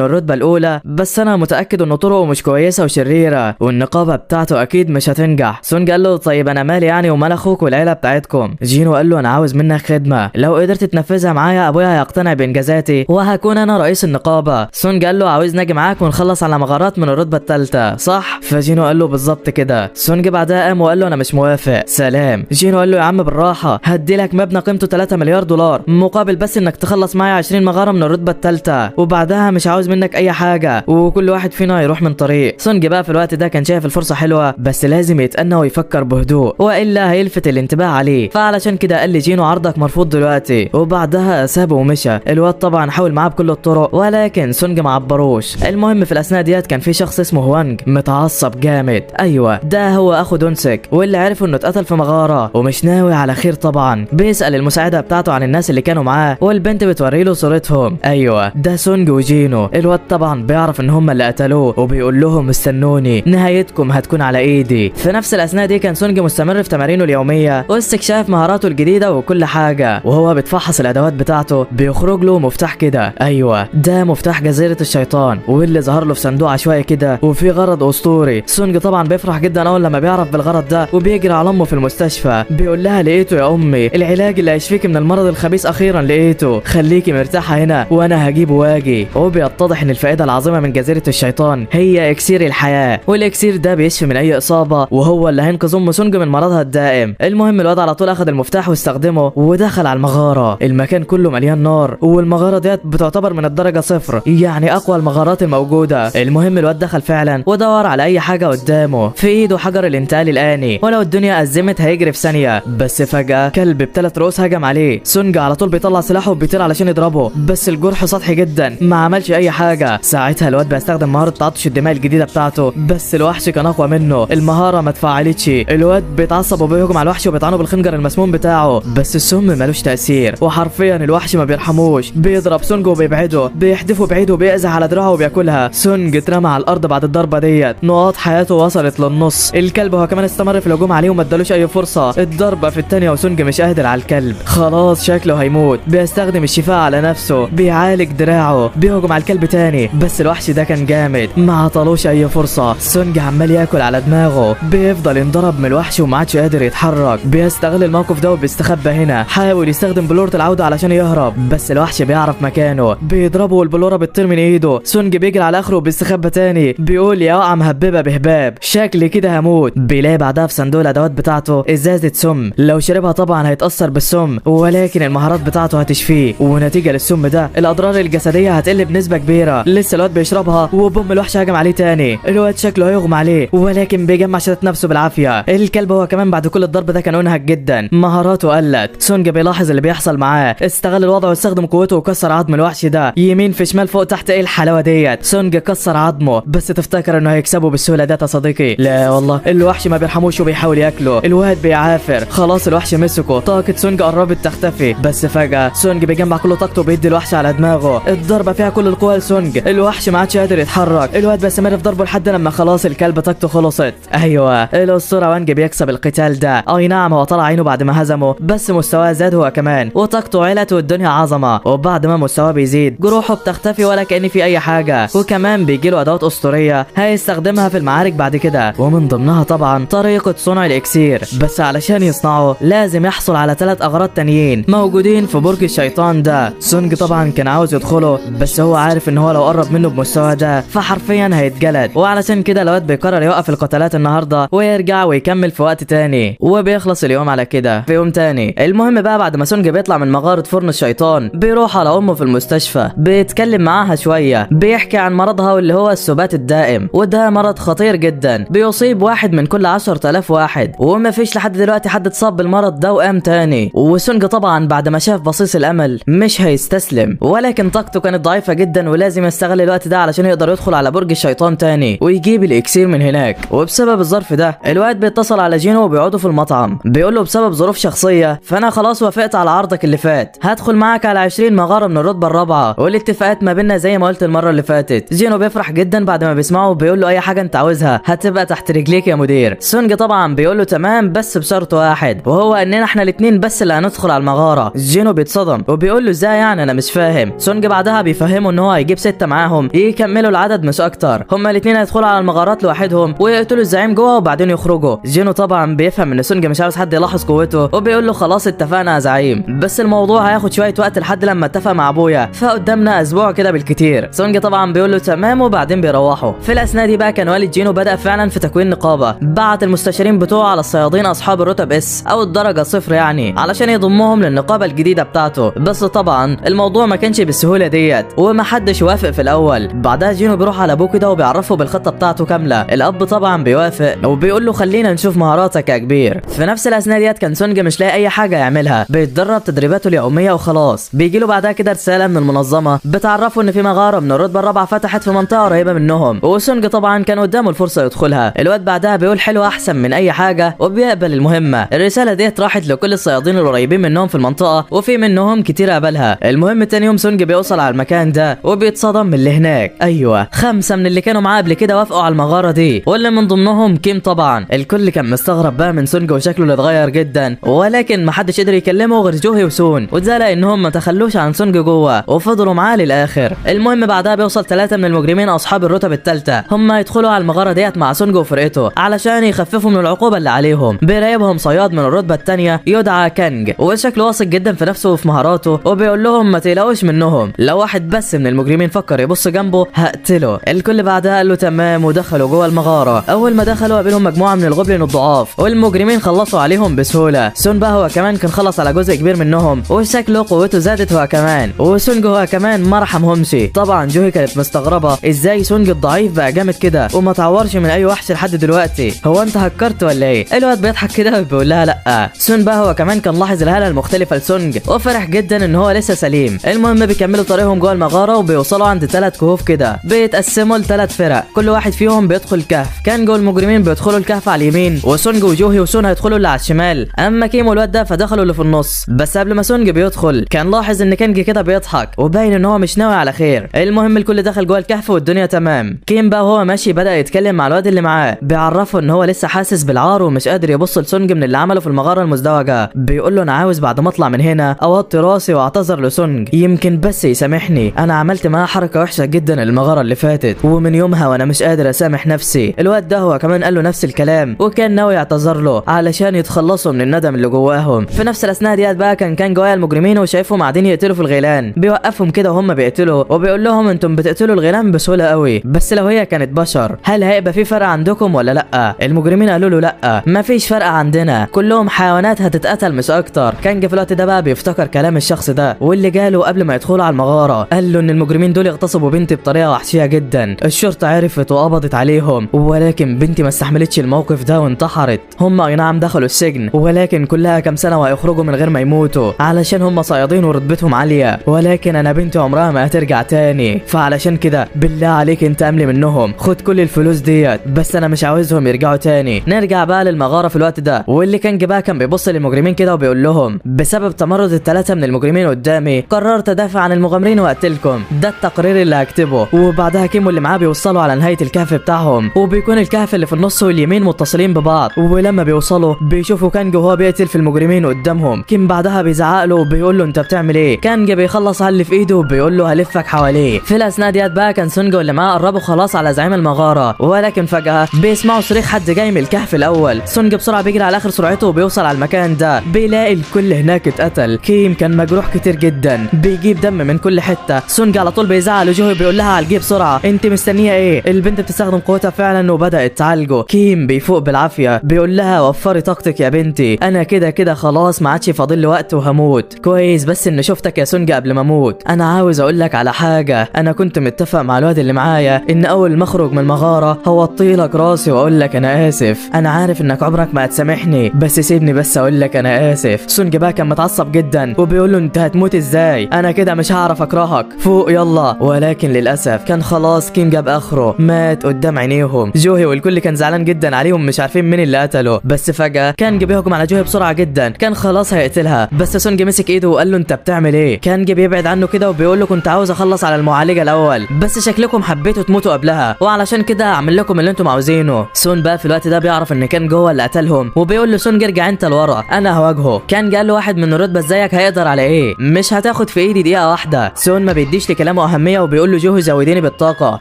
الرتبة الاولى، بس انا متاكد ان طرقه مش كويسة وشريره، والنقابه بتاعته اكيد مش هتنجح. سونج قال له طيب انا مالي يعني ومال اخوك والعيلة بتاعتكم؟ جينو قال له انا عاوز منك خدمة، لو قدرت تنفذها معايا ابويا هيقتنع بانجازاتي وهكون انا رئيس النقابة. سونج قال له عاوزني اجي معاك ونخلص على مغارات من الرتبة الثالثة صح؟ فجينو قال له بالظبط كده. سونج بعدها قام وقال له انا مش موافق، سلام. جينو قال له يا عم بالراحة، هدي لك مبنى قيمته 3 مليار دولار مقابل بس انك تخلص معايا 20 مغارة من الرتبة الثالثة، وبعدها مش عاوز منك اي حاجة، وكل واحد فينا هيروح من طريق. سونج بقى في الوقت ده كان شايف الفرصة حلوة، بس لازم يتأنى ويفكر بهدوء والا هيلفت الانتباه عليه، فعلشان كده قال لجينو عرضك مرفوض دلوقتي، وبعدها سابه ومشى. الواد طبعا حاول معاه بكل الطرق ولكن سونج ما عبروش. المهم في الاثناء ديت كان في شخص اسمه هوانج متعصب جامد، ايوه ده هو اخو دونسك واللي عرف انه اتقتل في مغارة ومش ناوي على خير طبعا. بيسأل المساعدة بتاعته عن الناس اللي كانوا معاه، والبنت بتوري له صورتهم، ايوه ده سونج وجينو. الواد طبعا بيعرف ان هم اللي قتلوه وبيقول لهم استنوني، نهايتكم هتكون على ايدي. في نفس الاثناء دي كان سونج مستمر في تمارينه اليومية واستكشاف مهاراته الجديدة وكل حاجة، وهو بيتفحص الادوات بتاعته بيخرج له مفتاح كده، ايوه ده مفتاح جزيرة الشيطان واللي ظهر له في صندوق عشوائي كده وفي غرض اسطوري. سونج طبعا بيفرح جدا اول لما بيعرف بالغرض ده، وبيجري على امه في المستشفى بيقول لها لقيته يا امي، العلاج اللي هيشفيك من المرض الخبيث اخيرا لقيته، خليكي مرتاحة هنا وانا هجيبه واجي. وبيتضح ان الفائدة العظيمة من جزيرة الشيطان هي اكسير الحياة، والاكسير ده بيشفي من اي اصابه، وهو اللي هينقذ ام سونج من مرضها الدائم. المهم الواد على طول اخذ المفتاح واستخدمه ودخل على المغارة. المكان كله مليان نار، والمغاره ديت بتعتبر من الدرجة 0، يعني اقوى المغارات الموجودة. المهم الواد دخل فعلا ودور على اي حاجة قدامه، في ايده حجر الانتقال الاني، ولو الدنيا ازمت هيجري في ثانية. بس فجاة كلب بثلاث رؤوس هجم عليه. سونج على طول بيطلع سلاحه وبيطير علشان يضربه، بس الجرح سطحي جدا ما عملش اي حاجة. ساعتها الواد بيستخدم مهارة تعطش الدماء الجديدة بتاعته، بس الوحش كان اقوى منه، المهارة ما اتفعلتش. الواد بيتعصب وبيهجم على الوحش وبيطعنه بالخنجر المسموم بتاعه، بس السم ملوش تاثير، وحرفيا الوحش ما بيرحموش، بيضرب سونج وبيبعده، بيحدفه بعيد وبيأذى على دراعه وبياكلها. سونج اترمى على الارض بعد الضربة ديت، نقاط حياته وصلت للنص. الكلب هو كمان استمر في الهجوم عليه وما ادالوش اي فرصة. الضربة في الثانية وسونج مش قادر على الكلب، خلاص شكله هيموت. بيستخدم الشفاء على نفسه، بيعالج دراعه، بيهجم على الكلب تاني، بس الوحش ده كان جامد ما عطلوش اي فرصة. سونج عمال ياكل على دماغه، بيفضل ينضرب من الوحش وما عادش قادر يتحرك. بيستغل الموقف ده وبيستخبى هنا، حاول يستخدم بلوره العودة علشان يهرب، بس الوحش بيعرف مكانه، بيضربه والبلوره بتطير من ايده. سونج بيجري على اخره وبيستخبى تاني، بيقول يا وقعه مهببه بهباب، شكلي كده هموت. بيلاقي بعدها في صندوق الادوات بتاعته ازازة سم، لو شربها طبعا هيتاثر بالسم، ولكن المهارات بتاعته هتشفيه، ونتيجة للسم ده الاضرار الجسدية هتقل بنسبة كبيرة. لسه الواد بيشربها وبوم الوحش هجم عليه تاني. الواد شكله هيغمى عليه، ولكن بيجمع شتات نفسه بالعافية. الكلب هو كمان بعد كل الضرب ده كان انهك جدا، مهاراته قلت. سونج بيلاحظ اللي بيحصل معاه، استغل الوضع واستخدم قوته وكسر عظم الوحش ده، يمين في شمال فوق تحت، ايه الحلاوة ديت. سونج كسر عظمه، بس تفتكر انه هيكسبه بالسهولة ديت يا صديقي؟ لا والله، الوحش ما بيرحموش وبيحاول ياكله. الواد بيعافر، خلاص الوحش مسكه، طاقة سونج قربت تختفي، بس فجاة سونج بيجمع كل طاقته وبيدي الوحش على دماغه. الضربة فيها كل القوة لسونج، الوحش ما عادش قادر يتحرك. الواد بيستمر في ضربه لحد لما خلاص الكلب طاقته خلصت. ايوه الاسطورة وانج بيكسب القتال ده، اي نعم هو طلع عينه بعد ما هزمه، بس مستواه زاد هو كمان وطاقته علت والدنيا عظمه. وبعد ما مستواه بيزيد جروحه بتختفي ولا كأن في اي حاجة، وكمان بيجيله ادوات اسطورية هيستخدمها في المعارك بعد كده، ومن ضمنها طبعا طريقه صنع الاكسير. بس علشان يصنعه لازم يحصل على 3 اغراض تانيين موجودين في برج الشيطان ده. سونج طبعا كان عاوز يدخله، بس هو عارف ان هو لو قرب منه بمستوى ده فحرفيا هيتجلد، وعلشان كده الواد بيقرر يوقف القتالات النهارده ويرجع ويكمل في وقت تاني، وبيخلص اليوم على كده في يوم تاني. المهم بقى بعد ما سونج بيطلع من مغارة فرن الشيطان بيروح على امه في المستشفى، بيتكلم معاها شوية، بيحكي عن مرضها واللي هو السبات الدائم، وده مرض خطير جدا بيصيب 1 من كل 10,000 واحد، وما فيش لحد دلوقتي حد اتصاب بالمرض العياط ده وقام تاني. وسونج طبعا بعد ما شاف بصيص الامل مش هيستسلم، ولكن طاقته كانت ضعيفة جدا ولازم يستغل الوقت ده علشان يقدر يدخل على برج الشيطان تاني ويجيب الاكسير من هناك. وبسبب الظرف ده الواد بيتصل على جينو وبيقعدوا في المطعم، بيقول له بسبب ظروف شخصية فانا خلاص وافقت على عرضك اللي فات، هدخل معاك على 20 مغارة من الرتبة الرابعة والاتفاقات ما بيننا زي ما قلت المرة اللي فاتت. جينو بيفرح جدا بعد ما بيسمعه وبيقول له اي حاجة انت عاوزها هتبقى تحت رجليك يا مدير. سونج طبعا بيقول له تمام بس بشرط واحد، وهو اننا احنا الاثنين بس اللي هندخل على المغارة. جينو بيتصدم وبيقول له ازاي يعني انا مش فاهم. سونج بعدها بيفهمه ان هو هيجيب 6 معاهم يكملوا العدد مش اكتر، هما الاثنين هيدخلوا على المغارات لوحدهم ويقتلوا الزعيم جوه وبعدين يخرجوا. جينو طبعا بيفهم ان سونج مش عاوز حد يلاحظ قوته وبيقول له خلاص اتفقنا يا زعيم، بس الموضوع هياخد شوية وقت لحد لما اتفق مع ابويا، فقدامنا اسبوع كده بالكتير. سونج طبعا بيقول له تمام وبعدين بيروحوا. في الاثناء دي بقى كان والد جينو بدا فعلا في تكوين نقابة، بعت المستشارين بتوعه على الصيادين اصحاب الرتب S او الدرجة 0 يعني علشان يضمهم للنقابه الجديدة بتاعته، بس طبعا الموضوع ما كانش بالسهولة ديت ومحدش وافق في الاول. بعدها جينو بيروح على ابوه كده وبيعرفه بالخطة بتاعته كاملة، الاب طبعا بيوافق وبيقول له خلينا نشوف مهاراتك يا كبير. في نفس الاثناء ديت كان سونج مش لاقي اي حاجة يعملها، بيتدرب تدريباته اليومية وخلاص. بيجي له بعدها كده رسالة من المنظمة بتعرفه ان في مغارة من الرتبة الرابعة فتحت في منطقة قريبه منهم، وسونج طبعا كان قدامه الفرصة يدخلها. الواد بعدها بيقول حلو احسن من اي حاجة وبيقبل المهمة. الرسالة ديت راحت لكل الصيادين القريبين منهم في المنطقة وفي منهم كتير قبلها. المهم تاني يوم سونج بيوصل على المكان ده وبيتصدم من اللي هناك، ايوه 5 من اللي كانوا معاه قبل كده وافقوا على المغارة دي واللي من ضمنهم كيم طبعا. الكل كان مستغرب بقى من سونج وشكله اللي اتغير جدا، ولكن محدش قدر يكلمه غير جوهي وسون، وده لانهم ما تخلوش عن سونج جوه وفضلوا معاه للاخر. المهم بعدها بيوصل 3 من المجرمين اصحاب الرتب الثالثة، هم يدخلوا على المغارة ديت مع سونج وفرقته علشان يخففوا من العقوبة اللي عليهم. بيراقبهم صياد من الرتبة الثانية يدعى كانج، وشكله واثق جدا في نفسه وفي مهاراته، وبيقول لهم ما تقلقوش منهم، لو واحد بس من المجرمين فكر يبص جنبه هقتله. الكل بعدها قال له تمام ودخلوا جوه المغارة. اول ما دخلوا قابلهم مجموعة من ال goblin الضعاف والمجرمين خلصوا عليهم بسهولة. سون بقى هو كمان كان خلص على جزء كبير منهم وشكله قوته زادت هو كمان، وسونج هو كمان ما رحمهمش. طبعا جوهي كانت مستغربه ازاي سونج الضعيف بقى جامد كده وما تعورش من اي وحش لحد دلوقتي، هو انت هكرت ولا ايه؟ الواد بيضحك كده وبيقول لها لا. سون بقى هو كمان كان لاحظ الهالة المختلفة لسونج وفرح جدا ان هو لسه سليم. المهم بيكملوا طريقهم جوه المغارة وبيوصلوا عند 3 كهوف كده، بيتقسموا ل3 فرق، كل واحد فيهم بيدخل كهف. كانج والمجرمين بيدخلوا الكهف على اليمين، وسونج وجوهي وسون هيدخلوا اللي على الشمال، اما كيم والواد ده فدخلوا اللي في النص. بس قبل ما سونج بيدخل كان لاحظ ان كانج كده بيضحك وباين ان هو مش ناوي على خير. المهم الكل دخل جوه الكهف والدنيا تمام. كيم بقى وهو ماشي بدا يتكلم مع الواد اللي معاه، بيعرفه ان هو لسه حاسس بالعار ومش قادر يبص لسونج من اللي عمله في المغارة المزدوجة. بيقول له انا عاوز بعد ما اطلع من هنا اوطي راسي واعتذر لسونج، يمكن بس يسامحني، انا عملت معاه حركة وحشة جدا المغارة اللي فاتت ومن يومها وانا مش قادر اسامح نفسي. الواد ده هو كمان قال له نفس الكلام وكان ناوي يعتذر له علشان يتخلصوا من الندم اللي جواهم. في نفس الاثناء ديت بقى كان جوايا المجرمين وشايفهم قاعدين يقتلوا في الغيلان، بيوقفهم كده وهم بيقتلوا وبيقول لهم انتم بتقتلوا الغيلان بسهولة قوي، بس لو هي كانت بشر هل هيبقى في فرق عندكم ولا لا؟ المجرمين قالوا له لا مفيش فرق عندنا، كلهم حيوانات هتتقتل مش اكتر. كانج في الوقت ده بقى بيفتكر كلام الشخص ده واللي جاله قبل ما يدخلوا على المغارة، قال له ان المجرمين دول اغتصبوا بنتي بطريقة وحشية جدا، الشرطة عرفت وقبضت عليهم، ولكن بنتي ما استحملتش الموقف ده وانتحرت. هم اي نعم دخلوا السجن ولكن كلها كام سنة وهيخرجوا من غير ما يموتوا علشان هم صيادين ورتبتهم عالية، ولكن انا بنتي عمرها ما هترجع تاني، فعلشان كده بالله عليك انت املي منهم، خد كل الفلوس ديت بس انا مش عاوزهم يرجعوا تاني. نرجع بقى للمغاره في الوقت ده، واللي كان بقى كان بيبص للمجرمين كده وبيقول لهم بسبب تمرد ال3 من المجرمين قدامي قررت ادافع عن المغامرين واقتلكم، ده التقرير اللي هكتبه. وبعدها كيمو اللي معاه بيوصلوا على نهاية الكهف بتاعهم، وبيكون الكهف اللي في النص واليمين متصلين ببعض، ولما بيوصلوا بيشوفوا كانج وهو بيقتل في المجرمين قدامهم. كيم بعدها بيزعق له وبيقول له انت بتعمل ايه؟ كانج بيخلص على اللي في ايده وبيقول له هلفك حواليه. في الاثناء ديت بقى كان سونج واللي معاه قربوا خلاص على زعيم المغارة، ولكن فجاة بيسمعوا صريخ حد جاي من الكهف الاول. سونج بسرعة بيجري على اخر سرعته وبيوصل على المكان ده، بيلاقي الكل هناك اتقتل. كيم كان مجروح كتير جدا، بيجيب دم من كل حتة. سونج على طول بيزعق لجوهي بيقول لها عالجيه بسرعة، انت مستنيه ايه؟ البنت بتستخدم قوتها فعلا وبدات تعالجه. كيم بيفوق بالعافية، بيقول لها وفري طاقتك يا بنتي، انا كده كده خلاص ما عادش فاضل لي وقت وهموت. كويس بس ان شفتك يا سونج قبل ما اموت، انا عاوز اقول لك على حاجة، انا كنت متفق مع الواد اللي معايا ان اول ما اخرج من المغارة هوطي لك راسي واقول لك انا اسف، انا عارف انك عمرك ما هتسامحني، بس سيبني بس بس اقول لك انا اسف. سونج بقى كان متعصب جدا وبيقول له انت هتموت ازاي؟ انا كده مش هعرف اكرهك، فوق يلا. ولكن للاسف كان خلاص كيم جاب اخره، مات قدام عينيهم. جوهي والكل كان زعلان جدا عليهم، مش عارفين مين اللي قتله. بس فجأة كانج بيهجم على جوهي بسرعة جدا، كان خلاص هيقتلها، بس سونج مسك ايده وقال له انت بتعمل ايه؟ كانج بيبعد عنه كده وبيقول له كنت عاوز اخلص على المعالجة الاول، بس شكلكم حبيتوا تموتوا قبلها، وعلشان كده هعمل لكم اللي انتم عاوزينه. سون بقى في الوقت ده بيعرف ان كانج هو اللي قتلهم، وبيقول له سونج ارجع انت لورا انا هواجهه. كانج قال له واحد من الرتبة زيك هيقدر على ايه؟ مش هتاخد في ايدي دقيقة واحدة. سون ما بيديش لكلامه اهمية وبيقول له جوهي زوديني بالطاقة.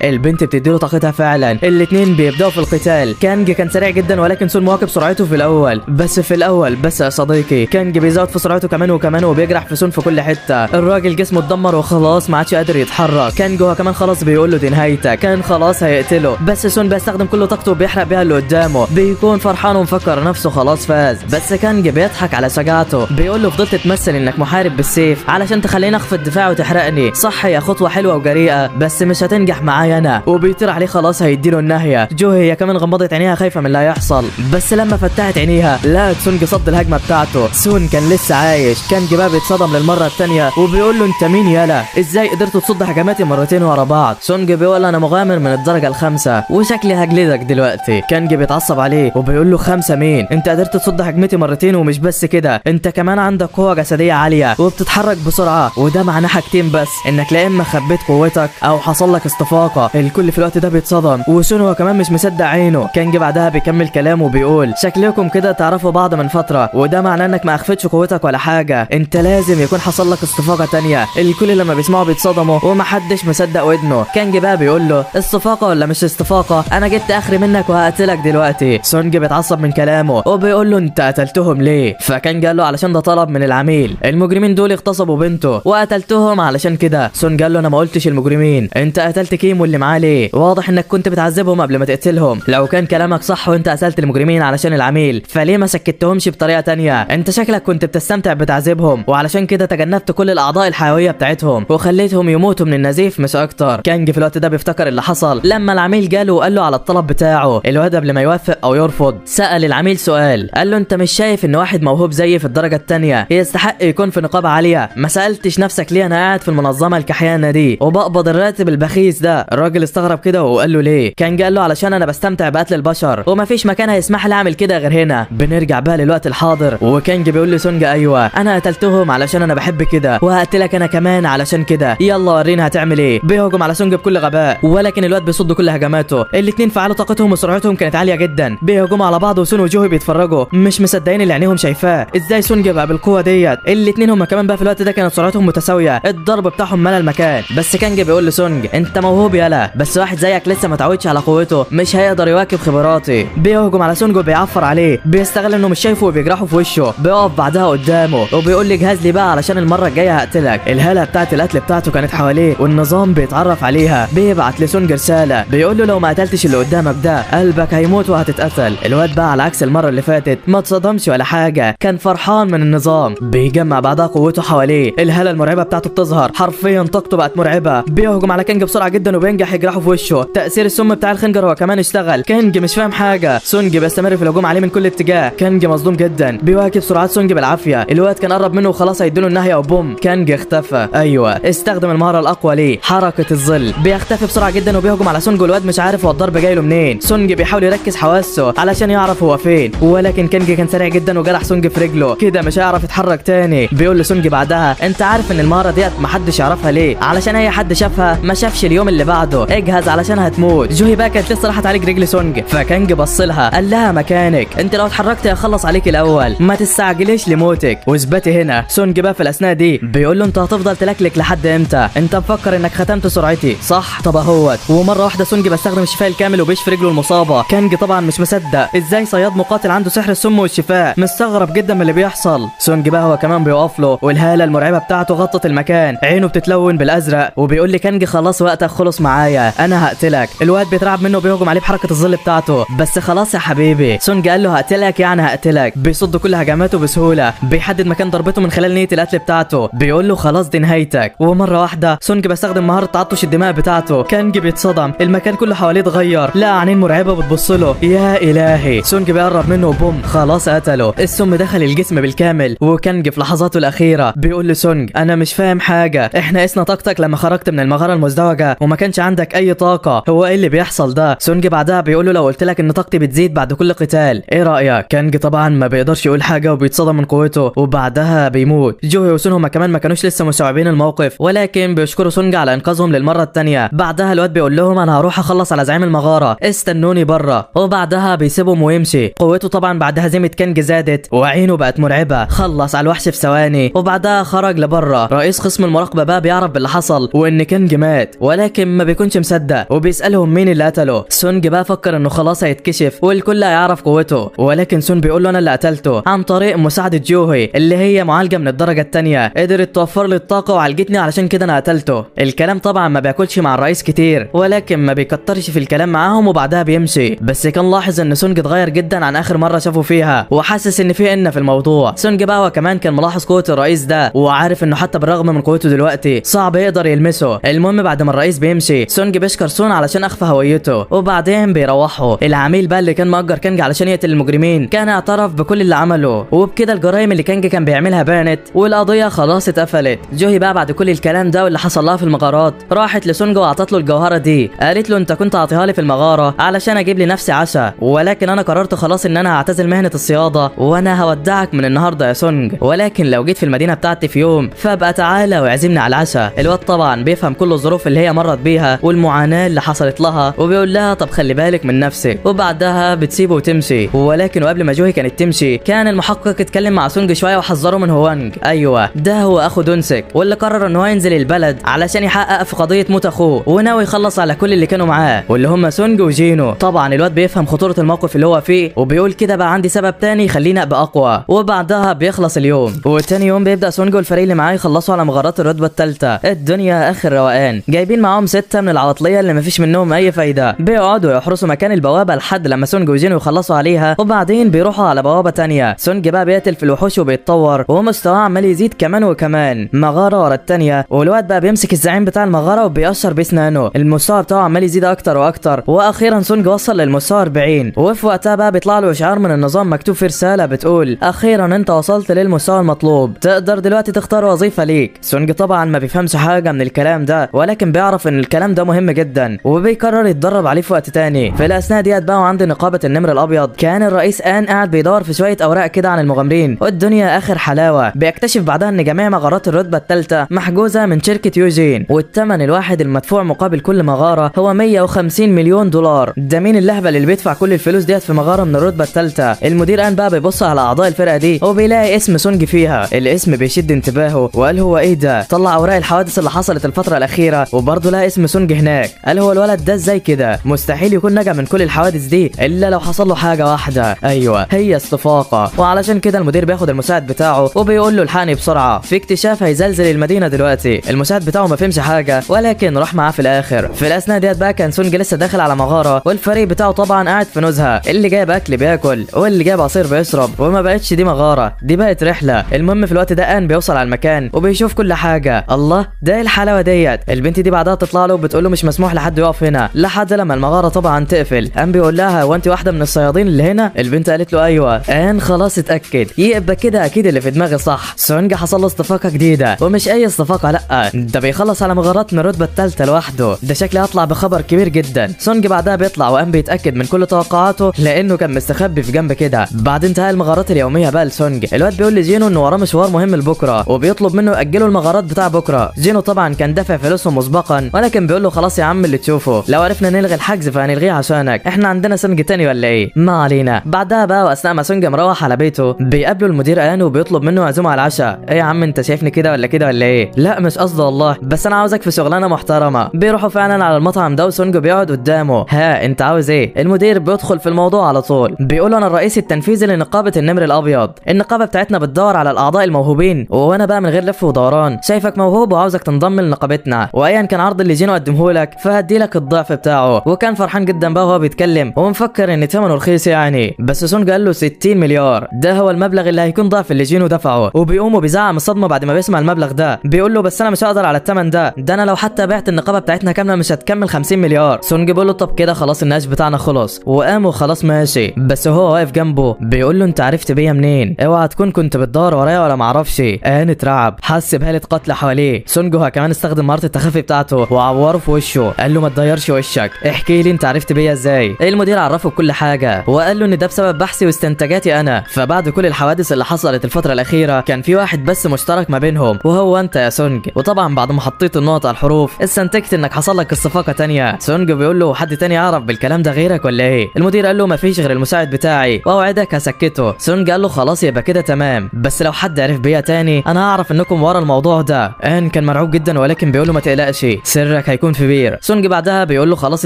البنت بتديله طاقتها فعلا. الاثنين بيبداوا في القتال. كانج كان سريع جدا ولكن سون مواكب سرعته في الاول، بس في الاول بس يا صديقي كانج بيزود في سرعته كمان وكمان وبيجرح في سون في كل حتة. الراجل جسمه اتدمر وخلاص ما عادش قادر يتحرك. كانج هو كمان خلاص بيقول له دي نهايتك، كان خلاص هيقتله، بس سون بيستخدم كل طاقته وبيحرق بيها اللي قدامه. بيكون فرحان ومفكر نفسه خلاص فاز، بس كانج بيضحك على شجاعته، بيقول له فضلت تمثل انك محارب بالسيف علشان تخليني اخفض الدفاع وتحرقني، صح يا خطوة حلوة وجريئه بس مش هتنجح معايا انا. وبيطير عليه خلاص هيديله النهاية. جوهي هي كمان غمضت عينيها خايفة من اللي هيحصل، بس لما فتحت عينيها لقت سونج صد الهجمة بتاعته. سون كان لسه عايش. كانج بقى بيتصدم للمرة الثانية وبيقول له انت مين يالا؟ ازاي قدرت تصد هجماتي مرتين ورا بعض؟ سونج بيقول انا مغامر من الدرجة الخامسة وشكلي هجلدك دلوقتي. كانج بيتعصب عليه وبيقول له خمسة مين؟ انت قدرت تصد هجمتي مرتين، ومش بس كده انت كمان عندك قوة جسدية عالية وبتتحرك بسرعة، وده معناه حاجتين بس، انك لا اما خبيت قوتك او حصل لك استفاقه. الكل في الوقت ده بيتصدم وسون هو كمان مش مصدق عينه. كانج بعدها بيكمل كلامه وبيقول شكلكم كده تعرفوا بعض من فترة، وده معناه انك ما اخفتش قوتك ولا حاجة، انت لازم يكون حصل لك استفاقه تانية. الكل لما بيسمعوا بيتصدموا ومحدش مصدق ودنه. كانج بقى بيقول له استفاقه ولا مش استفاقه؟ انا جبت اخري منك وهقتلك دلوقتي. سونج بيتعصب من كلامه وبيقول له انت قتلتهم ليه؟ فكانج قال له علشان ده طلب من العميل، المجرمين دول اغتصبوا بنته وقتلتهم علشان كده. سونج قال له انا ما قلتش المجرمين، انت قتلت كيم واللي معاه ليه؟ واضح انك كنت بتعذبهم قبل ما تقتلهم. لو كان كلامك صح وانت قتلت المجرمين علشان العميل فليه ما سكتتهمش بطريقة تانية؟ انت شكلك كنت بتستمتع بتعذيبهم وعلشان كده تجنبت كل الاعضاء الحيوية بتاعتهم وخليتهم يموتوا من النزيف مش اكتر. كانج في الوقت ده بيفتكر اللي حصل لما العميل جاله وقال له على الطلب بتاعه. الواد قبل ما يوافق او يرفض سأل العميل سؤال، قال له انت مش شايف ان واحد موهوب زيي في الدرجة الثانية يستحق يكون في نقابة عالية؟ ما سألتش نفسك ليه انا قاعد في المنظمة الكحيانه دي وبقبض الراتب البخيس ده؟ الراجل استغرب كده وقال له ليه؟ كانج قال له علشان انا بستمتع بقتل البشر ومفيش مكان هيسمح لي اعمل كده غير هنا. بنرجع بقى للوقت الحاضر وكانج بيقول لسونج ايوه انا قتلتهم علشان انا بحب كده وهقتلك انا كمان علشان كده، يلا ورينا هتعمل ايه. بيهجم على سونج بكل غباء ولكن الواد بيصد كل هجماته. الاثنين فعلوا طاقتهم وسرعتهم كانت عالية جدا. بيهجموا على بعض وسون وجوهي بيتفرجوا مش مصدقين اللي عينيهم شايفاه، ازاي سونج بقى بالقوة ديت؟ الاثنين هما كمان بقى في الوقت ده كانت سرعتهم متساوية، الضرب بتاعهم ملا المكان. بس كانج بيقول لسونج انت موهوب يالا، بس واحد زيك لسه ما اتعودش على قوته مش هيقدر يواكب خبراتي. بيهجم على سونج وبيعفر عليه، بيستغل انه مش شايفه وبيجرحه في وشه. بيقف بعدها قدامه وبيقول لي جهز لي بقى علشان المرة الجاية هقتلك. الهالة بتاعت القتل بتاعته كانت حواليه والنظام بيتعرف عليها. بيبعت لسونج رسالة بيقول له لو ما قتلتش اللي قدامك ده قلبك هيموت وهتتقتل. الواد بقى على عكس المرة اللي فاتت ما اتصدمش ولا حاجة، كان فرحان من النظام. بيجمع بعدها قوته حواليه، الهالة المرعبة بتاعته بتظهر، حرفيا طاقته بقت مرعبة. بيهجم على كانج بسرعة جدا وبينجح يجرحه في وشه. تاثير السم بتاع الخنجر هو كمان اشتغل. كانج مش فاهم حاجة، سونج بيستمر في الهجوم عليه من كل اتجاه. كانج مصدوم جدا، بيواكب سرعات سونج بالعافية. الواد كان قرب منه وخلاص هيديله النهاية وبوم كانج اختفى. ايوه استخدم المهارة الاقوى ليه، حركة الظل. بيختفي بسرعة جدا وبيهجم على سونج والواد مش عارف هو الضرب جاي له منين. سونج بيحاول يركز حواسه علشان يعرف هو فين، ولكن كانج كان سريع جدا وجرح سونج في رجله، كده مش هيعرف يتحرك تاني. بيقول لسونج بعدها انت عارف ان المهارة ديت محدش يعرفها ليه؟ علشان اي حد شافها ما شافش اليوم اللي بعده، اجهز علشان هتموت. جوهي بقى كانت لسه راحت عليك رجل سونج، فكانج بص لها قال لها مكانك، انت لو اتحركت هخلص عليك الاول، ما تستعجليش لموتك واثبتي هنا. سونج بقى في الاثناء دي بيقول له انت هتفضل تلكلك لحد امتى؟ انت مفكر انك ختمت سرعتي صح؟ طب اهوت. ومرة واحدة سونج بيستخدم الشفاء الكامل وبيشفي رجله المصابة. كانج طبعا مش مصدق ازاي صياد مقاتل عنده سحر السم والشفاء، مستغرب جدا من اللي بيحصل. سونج بقى هو كمان بيقف له والهاله المرعبة بتاعته غطت المكان، عينه بتتلون بالازرق وبيقول لي كانج خلاص وقتك خلص معايا انا هقتلك. الواد بيترعب منه وبيهجم عليه بحركة الظل بتاعته، بس خلاص يا حبيبي سونج قال له هقتلك يعني هقتلك. بيصد كل هجماته بسهولة، بيحدد مكان ضربته من خلال نيه القتل بتاعته، بيقول له خلاص دي نهايتك. ومرة واحدة سونج بيستخدم مهارة تعطش الدماء بتاعته. كانج بيتصدم، المكان كله حواليه اتغير، لقى عينين مرعبة بتبص له، يا الهي. سونج بيقرب منه وبوم خلاص قتله. قتله. السم دخل الجسم بالكامل، وكانج في لحظاته الاخيرة بيقول لسونج انا مش فاهم حاجة، احنا قسنا طاقتك لما خرجت من المغارة المزدوجة وما كانش عندك اي طاقة، هو ايه اللي بيحصل ده؟ سونج بعدها بيقول له لو قلت لك ان طاقتي بتزيد بعد كل قتال ايه رايك؟ كانج طبعا ما بيقدرش يقول حاجة وبيتصدم من قوته وبعدها بيموت. جوهي وسون هما كمان ما كانوش لسه مستوعبين الموقف، ولكن بيشكروا سونج على انقاذهم للمرة الثانية. بعدها الواد بيقول لهم انا هروح اخلص على زعيم المغارة، استنوني بره، وبعدها بيسيبهم ويمشي. قوته طبعا بعد هزيمة كانج زادت وعينه بقت مرعبة، خلص على الوحش في ثواني وبعدها خرج لبره. رئيس قسم المراقبة بقى بيعرف باللي حصل وان كانج مات، ولكن ما بيكونش مصدق وبيسالهم مين اللي قتله. سونج بقى فكر انه خلاص هيتكشف والكل هيعرف قوته، ولكن سون بيقول له انا اللي قتلته عن طريق مساعدة جوهي اللي هي معالجة من الدرجة الثانية، قدرت توفر لي الطاقة وعالجتني علشان كده انا قتلته. الكلام طبعا ما بياكلش مع الرئيس كتير، ولكن ما بيكترش في الكلام معاهم وبعدها بيمشي. بس كان لاحظ ان سونج اتغير جدا عن اخر مرة شافه فيها، وحاسس ان في ان في الموضوع. سونج بقى وكمان كان ملاحظ قوة الرئيس ده وعارف انه حتى بالرغم من قوته دلوقتي صعب يقدر يلمسه. المهم بعد ما الرئيس بيمشي سونج بيشكر سون علشان اخفى هويته وبعدين بيروحوا. العميل بقى اللي كان مأجر كانج علشان يقتل المجرمين كان اعترف بكل اللي عمله، وبكده الجرائم اللي كانج كان بيعملها بانت والقضية خلاص اتقفلت. جوهي بقى بعد كل الكلام ده واللي حصل لها في المغارات راحت لسونج واعطت له الجوهرة دي، قالت له انت كنت عاطيها لي في المغارة علشان اجيب لنفسي عشاء، ولكن انا قررت خلاص ان انا هعتزل مهنة الصياده وانا هودعك من النهارده يا سونج، ولكن لو جيت في المدينة بتاعتي في يوم فابقى تعالى واعزمني على العشاء. الواد طبعا بيفهم كل الظروف اللي هي مرت بيها والمعاناة اللي حصلت لها، وبيقول لها طب خلي بالك من نفسك، وبعدها بتسيبه وتمشي. ولكن وقبل ما جوهي كانت تمشي كان المحقق اتكلم مع سونج شوية وحذره من هوانج، ايوه ده هو اخو دونسك واللي قرر ان هو ينزل البلد علشان يحقق في قضية موت اخوه، وناوي يخلص على كل اللي كانوا معاه واللي هم سونج وجينو. طبعا الواد بيفهم خطورة الموقف اللي هو فيه وبيقول كده بقى عندي سبب تاني يخليني ابقى اقوى. وبعدها بيخلص اليوم، وتاني يوم بيبدا سونج والفريق اللي معاه يخلصوا على مغارات الرتبة الثالثة. الدنيا اخر روقان، جايبين معاهم 6 من العواطليه اللي مفيش منهم اي فايده، بيقعدوا يحرسوا مكان البوابة لحد لما سونج وجينو يخلصوا عليها، وبعدين بيروحوا على بوابه تانية. سونج بقى بيقتل في الوحوش وبيتطور ومستواه عمال يزيد كمان وكمان، مغارة ورا التانية، والواد بقى بيمسك الزعيم بتاع المغارة وبيأشر بسنانه، المستوى بتاعه عمال يزيد اكتر واكتر، واخيرا سونج وصل للمستوى 40. وفي وقتها بقى بيطلع له اشعار من النظام مكتوب فيه رسالة بتقول اخيرا انت وصلت للمستوى المطلوب، تقدر دلوقتي تختار وظيفة ليك. سونج طبعا ما بيفهمش حاجة من الكلام ده، ولكن بيعرف ان الكلام ده مهم جدا وبيقرر يتدرب عليه في وقت تاني. في الاثناء ديت بقى وعند نقابة النمر الابيض كان الرئيس ان قاعد بيدور في شوية اوراق كده عن المغامرين، والدنيا اخر حلاوة. بيكتشف بعدها ان جميع مغارات الرتبة الثالثة محجوزة من شركة يوجين، والثمن الواحد المدفوع مقابل كل مغارة هو 150 مليون دولار. ده مين اللهبل اللي بيدفع كل الفلوس ديت في مغارة من الرتبة الثالثة؟ المدير ان بقى بيبص على اعضاء الفرقة دي وبيلاقي اسم سونج فيها، الاسم بيشد انتباهه وقال هو ايه ده؟ طلع اوراق الحوادث اللي حصلت الفترة الاخيرة وبرضه لقى اسم سونج هناك، قال هو الولد ده ازاي كده؟ مستحيل يكون نجا من كل الحوادث دي الا لو حصل له حاجة واحدة، ايوه هي استفاقه. وعلشان كده المدير بياخد المساعد بتاعه وبيقول له الحقني بسرعة، في اكتشاف هيزلزل المدينة دلوقتي. المساعد بتاعه ما فهمش حاجة ولكن راح معاه في الاخر. في الاثناء ديت بقى كان سونج لسه داخل على مغارة والفريق بتاعه طبعا قاعد في نزهه، اللي جايب اكل بياكل واللي جايب عصير بيشرب، وما بقتش دي مغارة دي بقت رحله. المهم في الوقت ده ان بيوصل على المكان وبيشوف كل حاجة، الله ده ايه الحلاوة ديت؟ البنت دي بعدها تطلع له وبتقول له مش مسموح لحد يقف هنا لحد لما المغارة طبعا تقفل. قام بيقول لها هو انت واحدة من الصيادين اللي هنا؟ البنت قالت له ايوه. ان خلاص اتاكد، يبقى كده اكيد اللي في دماغي صح. سونج حصل له استفاقه جديدة، ومش اي استفاقه، لا ده بيخلص على مغارات من الرتبة الثالثة لوحده، ده شكله هطلع بخبر كبير جدا. سونج بعدها بيطلع وقام بيتاكد من كل توقعاته لانه كان مستخبي في جنب كده. بعد انتهاء المغارات اليومية بقى لسونج، الواد بيقول لجينو انه وراه مشوار مهم لبكرة وبيطلب منه ياجلوا المغارات بتاع بكره. جينو طبعا كان دافع فلوسهم مسبقا، ولكن بيقول له خلاص يا عم اللي تشوفه، لو عرفنا نلغي الحجز فهنلغيه عشانك، احنا عندنا سونج تاني ولا ايه؟ ما علينا. بعدها بقى واثناء ما سونج مروح على بيته بيقابله المدير ان وبيطلب منه عزومة على العشاء. ايه يا عم انت شايفني كده ولا كده ولا ايه؟ لا مش قصدي والله، بس انا عاوزك في شغلانة محترمه. بيروحوا فعلا على المطعم ده وسونج بيقعد قدامه. ها انت عاوز ايه؟ المدير بيدخل في الموضوع على طول، بيقول انا الرئيس التنفيذي لنقابه النمر الابيض، النقابة بتاعتنا بتدور على الاعضاء الموهوبين، وانا بقى من غير لف ودوران شايفك موهوب وعاوزك تنضم لنقابتنا، وايا كان عرض اللي جينو قدمه لك فهدي لك الضعف بتاعه. وكان فرحان جدا بقى وهو بيتكلم ومفكر ان ثمنه رخيص يعني، بس سونج قال له 60 مليار، ده هو المبلغ اللي هيكون ضعف اللي جينو دفعه. وبيقوم وبيزعق من الصدمة بعد ما بيسمع المبلغ ده، بيقول له بس انا مش هقدر على الثمن ده، ده انا لو حتى بعت النقابة بتاعتنا كاملة مش هتكمل 50 مليار. سونج بيقول له طب كده خلاص النقاش بتاعنا خلص، وقام وخلاص ماشي. بس هو واقف جنبه بيقول بيقول له انت عرفت بيا منين؟ اوعى تكون كنت بتدور ورايا ولا معرفش. ان اترعب، حس بهالة قتل حواليه. سونج هو كمان استخدم مهارة التخفي بتاعته وعوره في وشه، قال له ما تضيرش وشك، احكي لي انت عرفت بيا ازاي. المدير عرفه بكل حاجة وقال له ان ده بسبب بحثي واستنتاجاتي انا. فبعد كل الحوادث اللي حصلت الفترة الاخيرة كان في واحد بس مشترك ما بينهم وهو انت يا سونج، وطبعا بعد ما حطيت النقط على الحروف استنتجت انك حصل لك الصفاقه تانية. سونج بيقول له حد تاني يعرف بالكلام ده غيرك ولا ايه؟ المدير قال له مفيش غير المساعد بتاعي واوعدك هسكته. سونج قال له خلاص يبقى كده تمام، بس لو حد عرف بيا تاني انا هعرف انكم ورا الموضوع ده. ان كان مرعوب جدا ولكن بيقول له ما تقلقش سرك هيكون في بير. سونج بعدها بيقول له خلاص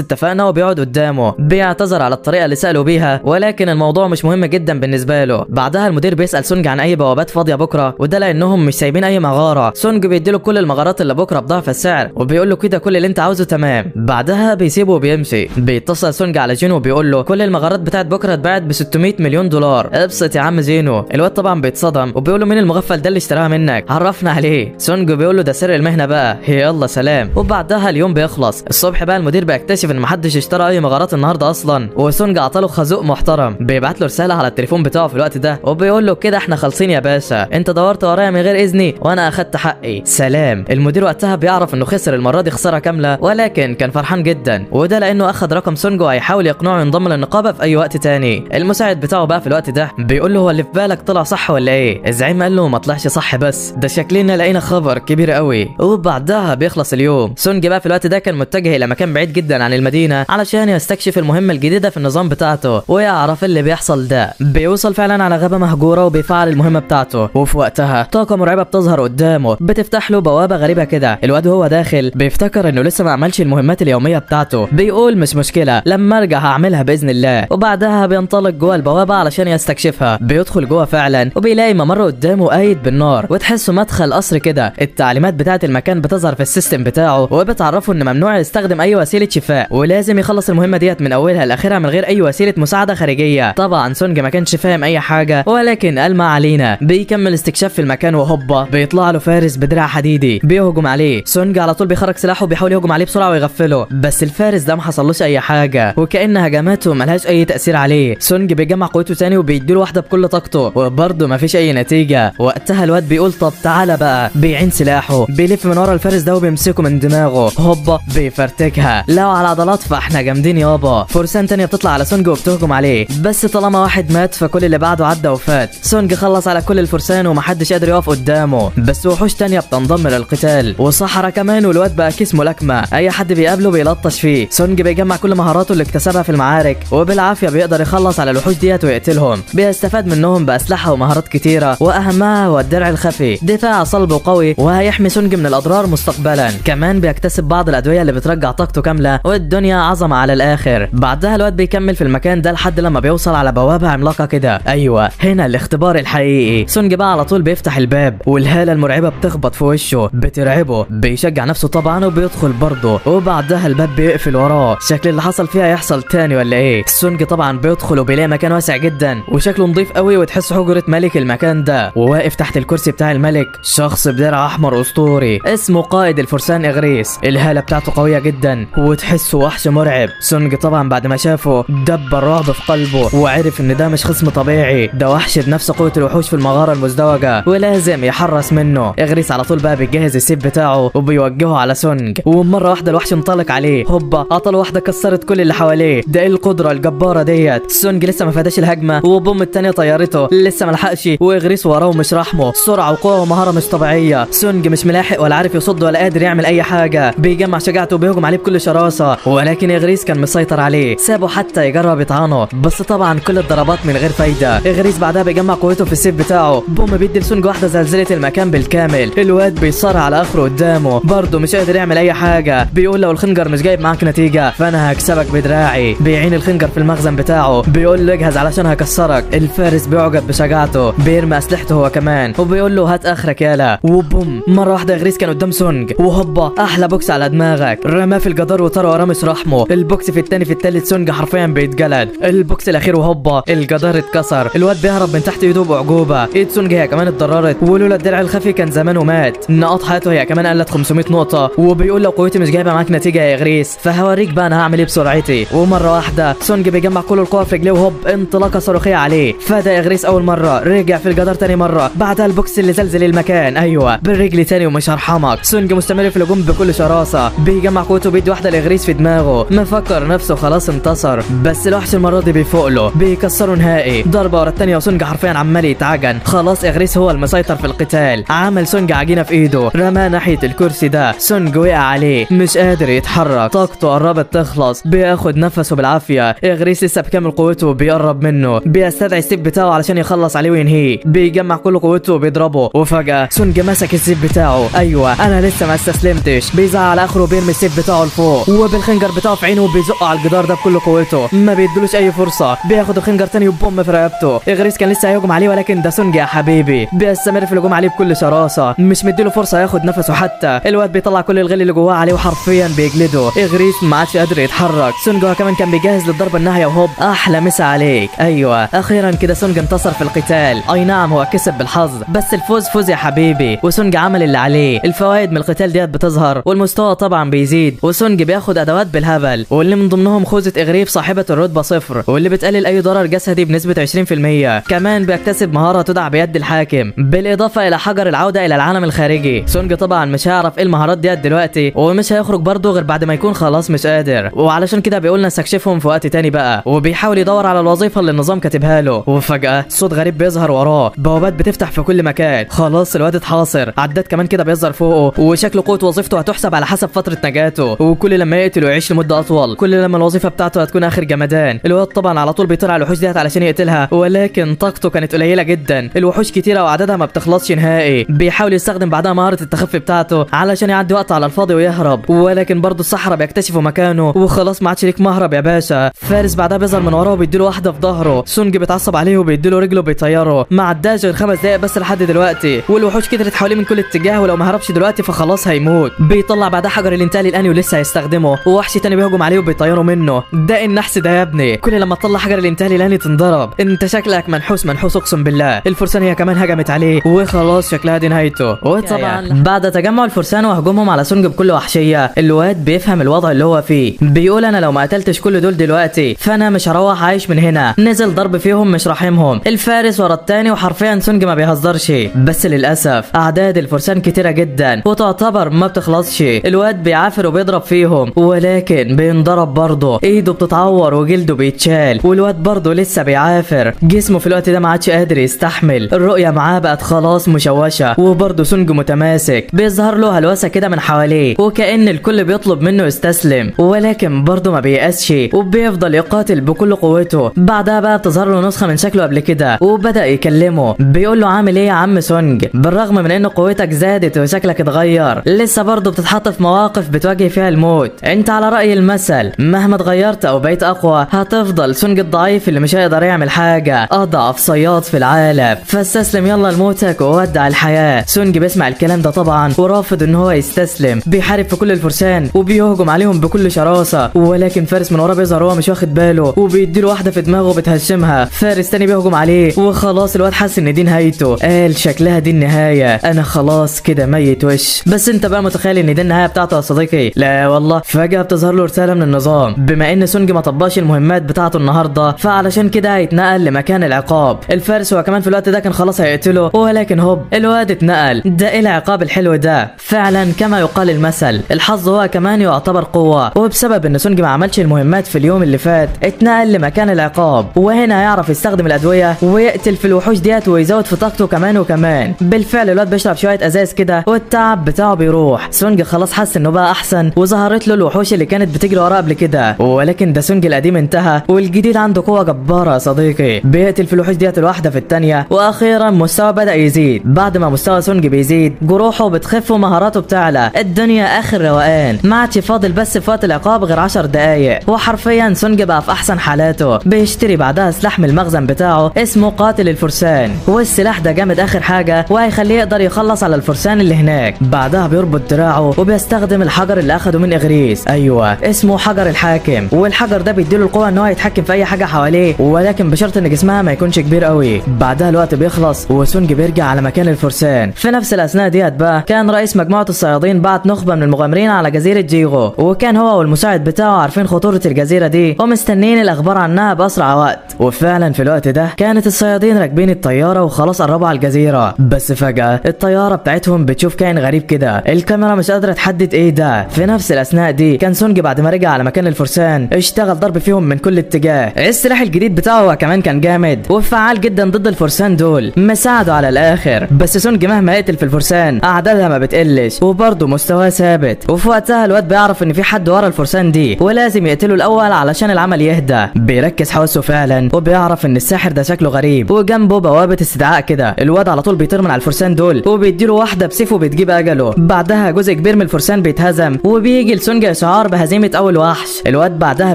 اتفقنا، وبيقعد قدامه بيعتذر على الطريقة اللي ساله بيها، ولكن الموضوع مش مهم جدا بالنسبة له. بعدها المدير بيسال سونج عن اي بوابات فاضية بكره، وده لانهم مش سايبين اي مغارة. سونج بيديله كل المغارات اللي بكره بضعف السعر وبيقول له كده كل اللي انت عاوزه تمام. بعدها بيسيبه وبيمشي. بيتصل سونج على جينو وبيقول له كل المغارات بتاعت بكره اتباعت ب 600 مليون دولار، ابسط يا عم جينو. الواد طبعا بيتصدم وبيقول له مين المغفل ده اللي اشتراها منك؟ عرفنا عليه. سونج بيقول له ده سر المهنة بقى، يلا سلام. وبعدها اليوم بيخلص. الصبح بقى المدير بيكتشف ان محدش اشترى اي مغارات النهارده اصلا، وسونج عطاله خازوق محترم. بيبعت له رسالة على التليفون بتاعه في الوقت ده وبيقول له كده احنا خالصين يا باشا، انت دورت ورايا من غير اذني وانا اخدت حقي، سلام. المدير وقتها بيعرف انه خسر المرة دي خسارة كاملة، ولكن كان فرحان جدا، وده لانه اخد رقم سونج وهيحاول يقنعه ينضم للنقابه في اي وقت تاني. المساعد بتاعه بقى في الوقت ده بيقول له هو اللي في بالك طلع صح ولا ايه؟ الزعيم قال له ما طلعش صح، بس ده شكلنا لقينا خبر كبير قوي. وبعدها بيخلص اليوم. سونج بقى في الوقت ده كان متجه الى مكان بعيد جدا عن المدينة علشان يستكشف المهمة الجديدة في النظام بتاعته ويعرف اللي بيحصل ده. بيوصل فعلا على غابه مهجورة وبيفعل المهمة بتاعته، وفي وقتها طاقة مرعبة بتظهر قدامه بتفتح له بوابه غريبة كده. الواد وهو داخل بيفتكر انه لسه ما عملش المهمات اليومية بتاعته، بيقول مش مشكلة لما ارجع هعملها باذن الله. وبعدها بينطلق جوه البوابة علشان يستكشفها. بيدخل جوه فعلا وبيلاقي ممر قدامه قايد بالنار وتحسه مدخل قصر كده. التعليمات بتاعه المكان بتظهر في ال system بتاعه وبتعرفه ان ممنوع يستخدم اي وسيلة شفاء ولازم يخلص المهمة ديت من اولها لاخرها من غير اي وسيلة مساعدة خارجية. طبعا سونج ما كانش فاهم اي حاجة ولكن قال ما علينا. بيكمل استكشاف في المكان وهوبا بيطلع له فارس بدرع حديدي بيهجم عليه. سونج على طول بيخرج سلاحه وبيحاول يهجم عليه بسرعة ويغفله، بس الفارس ده ما حصلوش اي حاجة وكأن هجماته ملهاش اي تاثير عليه. سونج بيجمع قوته تاني وبيديله واحدة بكل طاقته وبرضه ما فيش اي نتيجة. وقتها الواد بيقول طب تعالى بقى، بيعين سلاحه بيلف من ورا الفارس ده وبيمسكه من دماغه، هوبا بيفرتكها. لو على عضلات فاحنا جامدين يابا. فرسان تانية بتطلع على سونج وبتهجم عليه، بس طالما واحد مات فكل اللي بعده عدى وفات. سونج خلص على كل الفرسان ومحدش قادر يقف قدامه، بس وحوش تانية بتنضم للقتال وصحراء كمان، والواد بقى كيس ملاكمة اي حد بيقابله بيلطش فيه. سونج بيجمع كل مهاراته اللي اكتسبها في المعارك وبالعافيه بيقدر يخلص على الوحوش ديت ويقتلهم. بيستفاد منهم باسلحه ومهارات كتيرة واهمها هو الدرع الخفي، دفاع صلب وقوي وهيحمي سونج من الاضرار مستقبلا. كمان بيكتسب بعض الادوية اللي بترجع طاقته كاملة والدنيا عظمه على الاخر. بعدها الواد بيكمل في المكان ده لحد لما بيوصل على بوابه عملاقة كده. ايوه هنا الاختبار الحقيقي. سونج بقى على طول بيفتح الباب والهاله المرعبة بتخبط في وشه بترعبه. بيشجع نفسه طبعا وبيدخل برضه، وبعدها الباب بيقفل وراه. شكل اللي حصل فيها يحصل تاني ولا ايه؟ سونج طبعا بيدخل وبيلاقي مكان واسع جدا وشكله نظيف قوي وتحس حجره ملك المكان ده. وواقف تحت الكرسي بتاع الملك شخص بدرع احمر اسطوري اسمه قائد الفرسان اغريس. الهالة بتاعته قوية جدا وتحسه وحش مرعب. سونج طبعا بعد ما شافه دب الرعب في قلبه وعرف ان ده مش خصم طبيعي، ده وحش بنفس قوة الوحوش في المغارة المزدوجة ولازم يحرص منه. اغريس على طول بقى بيجهز السيف بتاعه وبيوجهه على سونج، ومرة واحدة الوحش انطلق عليه، هوبا عطل واحدة كسرت كل اللي حواليه. ده ايه القدرة الجبارة ديت؟ سونج لسه ما فاداش الهجمة وبوم التانية طيارته لسه ما لحقش، واغريس وراه مش رحمه، سرعة وقوه ومهارة مش طبيعية. سونج مش ملاحق ولا عارف يصد ولا قادر يعمل اي حاجة. بيجمع شجاعته وبيهجم عليه بكل شراسة، ولكن اغريس كان مسيطر عليه، سابه حتى يجرب يطعنه، بس طبعا كل الضربات من غير فايده. اغريس بعدها بيجمع قوته في السيف بتاعه، بوم بيدي لسونج واحدة زلزلة المكان بالكامل. الواد بيصارع على اخره قدامه برضه مش قادر يعمل اي حاجة. بيقول لو الخنجر مش جايب معاك نتيجة فانا هكسبك بدراعي. بيعين الخنجر في المخزن بتاعه بيقول له اجهز علشان هكسرك. الفارس بيعجب بشجاعته بيرمي اسلحته هو كمان وبيقول له هات اخرك يالا. وبوم مرة واحدة اغريس كان قدام سونج وهوبا احلى بوكس على دماغك، رماه في الجدار وطار وراه مش رحمه. البوكس في الثاني في الثالث سونج حرفيا بيتجلد. البوكس الاخير وهوبا الجدار اتكسر. الواد بيهرب من تحت ايده باعجوبه. ايد سونج هي كمان اتضررت ولولا الدرع الخفي كان زمانه مات. نقاط حياته هي كمان قلت 500 نقطة. وبيقول لو قوتي مش جايبه معاك نتيجة يا اغريس فهوريك بقى انا هعمل ايه بسرعتي. ومرة واحدة سونج بيجمع كل القوة في رجليه وهوب انطلاقة صاروخيه صاروخيه عليه. فدا اغريس اول مرة، رجع في الجدار تاني مرة، بعدها البوكس اللي زلزل المكان، ايوه بالرجل تاني ومش هرحمك. سونج مستمر في الهجوم بكل شراسة، بيجمع قوته بيد واحدة لاغريس في دماغه، مفكر نفسه خلاص انتصر، بس الوحش المرة دي بيفوق له، بيكسره نهائي، ضربه ورا الثانية وسونج حرفيا عمال يتعجن. خلاص اغريس هو المسيطر في القتال، عمل سونج عجينه في ايده، رماه ناحية الكرسي ده، سونج وقع عليه مش قادر يتحرك، طاقته قربت تخلص، بياخد نفسه بالعافية. اغريس لسه بكامل قوته بيقرب منه، بيستدعي السيف بتاعه علشان يخلص عليه وينهيه، بيجمع كل قوته وبيضربه، وفجاة سونج مسك السيف بتاعه، ايوه انا لسه ما استسلمتش، بيزعق على اخره وبيرمي السيف بتاعه لفوق، وبالخنجر بتاعه في عينه وبيزقه على الجدار ده بكل قوته، ما بيدلوش اي فرصة، بياخد الخنجر تاني وبوم في رقبته. اغريس كان لسه هيهجم عليه ولكن ده سونج يا حبيبي، بيستمر في الهجوم عليه بكل شراسة، مش مديله فرصة ياخد نفسه حتى. الواد بيطلع كل الغل اللي جواه عليه وحرفيا بيجلده. اغريس ما عادش قادر يتحرك. سونج هو كمان كان بيجهز للضربه النهائية وهوب احلى مسا عليك. ايوه اخيرا كده سونج انتصر في القتال، اي نعم هو كسب بالحظ بس الفوز فوز يا حبيبي، وسونج عمل اللي عليه. الفوائد من القتال ديت بتظهر والمستوى طبعا بيزيد، وسونج بياخد ادوات بالهبل، واللي من ضمنهم خوذه اغريف صاحبه الرتبة 0 واللي بتقلل اي ضرر جسدي بنسبة 20%، كمان بيكتسب مهارة تدعى بيد الحاكم، بالاضافة الى حجر العودة الى العالم الخارجي. سونج طبعا مش هيعرف ايه المهارات ديت دلوقتي، ومش هيخرج برضه غير بعد ما يكون خلاص مش قادر، وعلشان كده بيقول نستكشفهم في وقت تاني بقى. وبيحاول يدور على الوظيفة اللي النظام كاتبها له، وفجاة صوت غريب بيظهر وراه، بوابات بتفتح في كل مكان. خلاص الواد اتحاصر، عداد كمان كده بيظهر فوقه، وشكل قوة وظيفته هتحسب على حسب فترة نجاته، وكل لما يقتل ويعيش لمدة اطول كل لما الوظيفة بتاعته هتكون اخر جمدان. الواد طبعا على طول بيطير على الوحوش ديت علشان يقتلها، ولكن طاقته كانت قليله جدا، الوحوش كتيرة وعددها ما بتخلصش نهائي. بيحاول يستخدم بعدها مهارة التخفي بتاعته علشان يعدي وقت على الفاضي ويهرب، ولكن برضه الصحراء بيكتشفوا مكانه، وخلاص ما عادش ليك مهرب يا باشا. فارس بعدها بيظهر من وراه وبيديله واحدة في ظهره، سونج بيتعصب عليه وبيديله رجله بيطيره. ما عداش غير 5 دقايق بس لحد دلوقتي، والوحوش كترت حواليه من كل اتجاه، ولو ما هربش دلوقتي فخلاص هيموت. بيطلع بعدها حجر الانتقال الاني ولسه هيستخدمه، ووحش تاني بيهجم عليه وبيطيره منه. ده النحس ده يا ابني، كل لما تطلع حجر الانتقال الاني تنضرب، انت شكلك منحوس منحوس اقسم بالله. الفرسان هي كمان هجمت عليه وخلاص شكلها دي نهايته. وطبعا بعد تجمع الفرسان وهجومهم على سونج بكل وحشية، الواد بيفهم الوضع اللي هو فيه، بيقول انا لو ما قتلتش كل دول دلوقتي فانا مش هروح عايش من هنا. نزل ضرب فيهم مش راحمهم، الفارس ورا التاني، وحرفيا سونج ما بيهزرش، بس للاسف اعداد الفرسان كتيرة جدا وتعتبر ما بتخلصش. الواد بيعافر وبيضرب فيهم ولكن بينضرب برضه، ايده بتتعور وجلده بيتشال، والواد برضه لسه بيعافر. جسمه في الوقت ده ما عادش قادر يستحمل، الرؤية معاه بقت خلاص مشوشة، وبرضه سونج متماسك. بيظهر له هلوسه كده من حواليه وكأن الكل بيطلب منه يستسلم، ولكن برضه ما بيأسش وبيفضل يقاتل بكل قوته. بعدها بقى بتظهر له نسخه من شكله قبل كده وبدأ يكلمه، بيقول له عامل ايه يا عم سونج؟ بالرغم من ان قوتك زادت وشكلك اتغير لسه برضه بتتحط في مواقف بتواجه فيها الموت. انت على رأي المثل مهما اتغيرت او بقيت اقوى هتفضل سونج الضعيف اللي مش هيقدر يعمل حاجة، اضعف صياد في العالم، فاستسلم يلا لموتك وودع الحياة. سونج بيسمع الكلام ده طبعا ورافض ان هو يستسلم، بيحارب في كل الفرسان وبيهجم عليهم بكل شراسة، ولكن فارس من وراه بيظهر وهو مش واخد باله وبيديله واحدة في دماغه بتهشمها. فارس تاني بيهجم عليه وخلاص الواد حس ان دي نهايته، قال شكلها دي النهاية، انا خلاص كده ميت وش. بس انت بقى متخيل ان دي النهاية بتاعته يا صديقي؟ لا والله. فجاة بتظهر له رسالة من النظام، بما ان سونج ما طبقش المهمات بتاعته النهارده فعلشان كده هيتنقل لمكان العقاب. الفارس هو كمان في الوقت ده كان خلاص هيقتله، ولكن هوب الواد اتنقل. ده ايه العقاب الحلو ده؟ فعلا كما يقال المثل، الحظ هو كمان يعتبر قوة. وبسبب ان سونج ما عملش المهمات في اليوم اللي فات اتنقل لمكان العقاب، وهنا هيعرف يستخدم الادوية ويقتل في الوحوش ديت ويزود في طاقته كمان وكمان. بالفعل الواد بيشرب شوية ازاز كده والتعب بتاعه بيروح. سونج خلاص حس انه بقى احسن، وظهرت له الوحوش اللي كانت بتجري وراه قبل كده، ولكن ده سونج القديم انتهى والجديد عنده قوة جبارة يا صديقي، بيقتل في الوحوش ديت الواحدة في الثانية، واخيرا مستواه بدا يزيد. بعد ما مستوى سونج بيزيد جروحه بتخف ومهاراته بتعلى، الدنيا اخر روقان، ما عادش فاضل بس في وقت العقاب غير 10 دقايق، وحرفيا سونج بقى في احسن حالاته. بيشتري بعدها سلاح من المخزن بتاعه اسمه قاتل الفرسان، والسلاح ده جامد اخر حاجة وهيخليه يقدر يخلص على الفرسان اللي هناك. بعدها بيربط دراعه وبيستخدم الحجر اللي اخده من اغريس، ايوه اسمه حجر الحاكم، والحجر ده بيديله القوة ان هو يتحكم في اي حاجة حواليه، ولكن بشرط ان جسمها ما يكونش كبير قوي. بعدها الوقت بيخلص وسونج بيرجع على مكان الفرسان. في نفس الاثناء ديت بقى كان رئيس مجموعة الصيادين بعت نخبة من المغامرين على جزيرة جيغو، وكان هو والمساعد بتاعه عارفين خطورة الجزيرة دي ومستنيين الاخبار عنها باسرع وقت. وفعلا في الوقت ده كانت الصيادين راكبين الطيارة وخلاص قربوا على الجزيرة، بس فجاة الطيارة بتاعتهم بتشوف كائن غريب كده، الكاميرا مش قادرة تحدد ايه ده. في نفس الاثناء دي كان سونج بعد ما رجع على مكان الفرسان اشتغل ضرب فيهم من كل اتجاه. السلاح الجديد بتاعه كمان كان جامد وفعال جدا ضد الفرسان دول، مساعدة على الاخر. بس سونج مهما يقتل في الفرسان اعدادها ما بتقلش وبرضه مستواه ثابت. وفي وقتها الواد بيعرف ان في حد ورا الفرسان دي ولازم يقتله الاول علشان العمل يهدى. بيركز حواسه فعلا وبيعرف ان الساحر ده شكله غريب وجنبه بوابه استدعاء كده. الواد على طول بيطير من على الفرسان دول وبيديله واحدة بسيفه بتجيب اجله. بعدها جزء كبير من الفرسان بيتهزم وبيجي لسونج اشعار بهزيمة اول وحش. الواد بعدها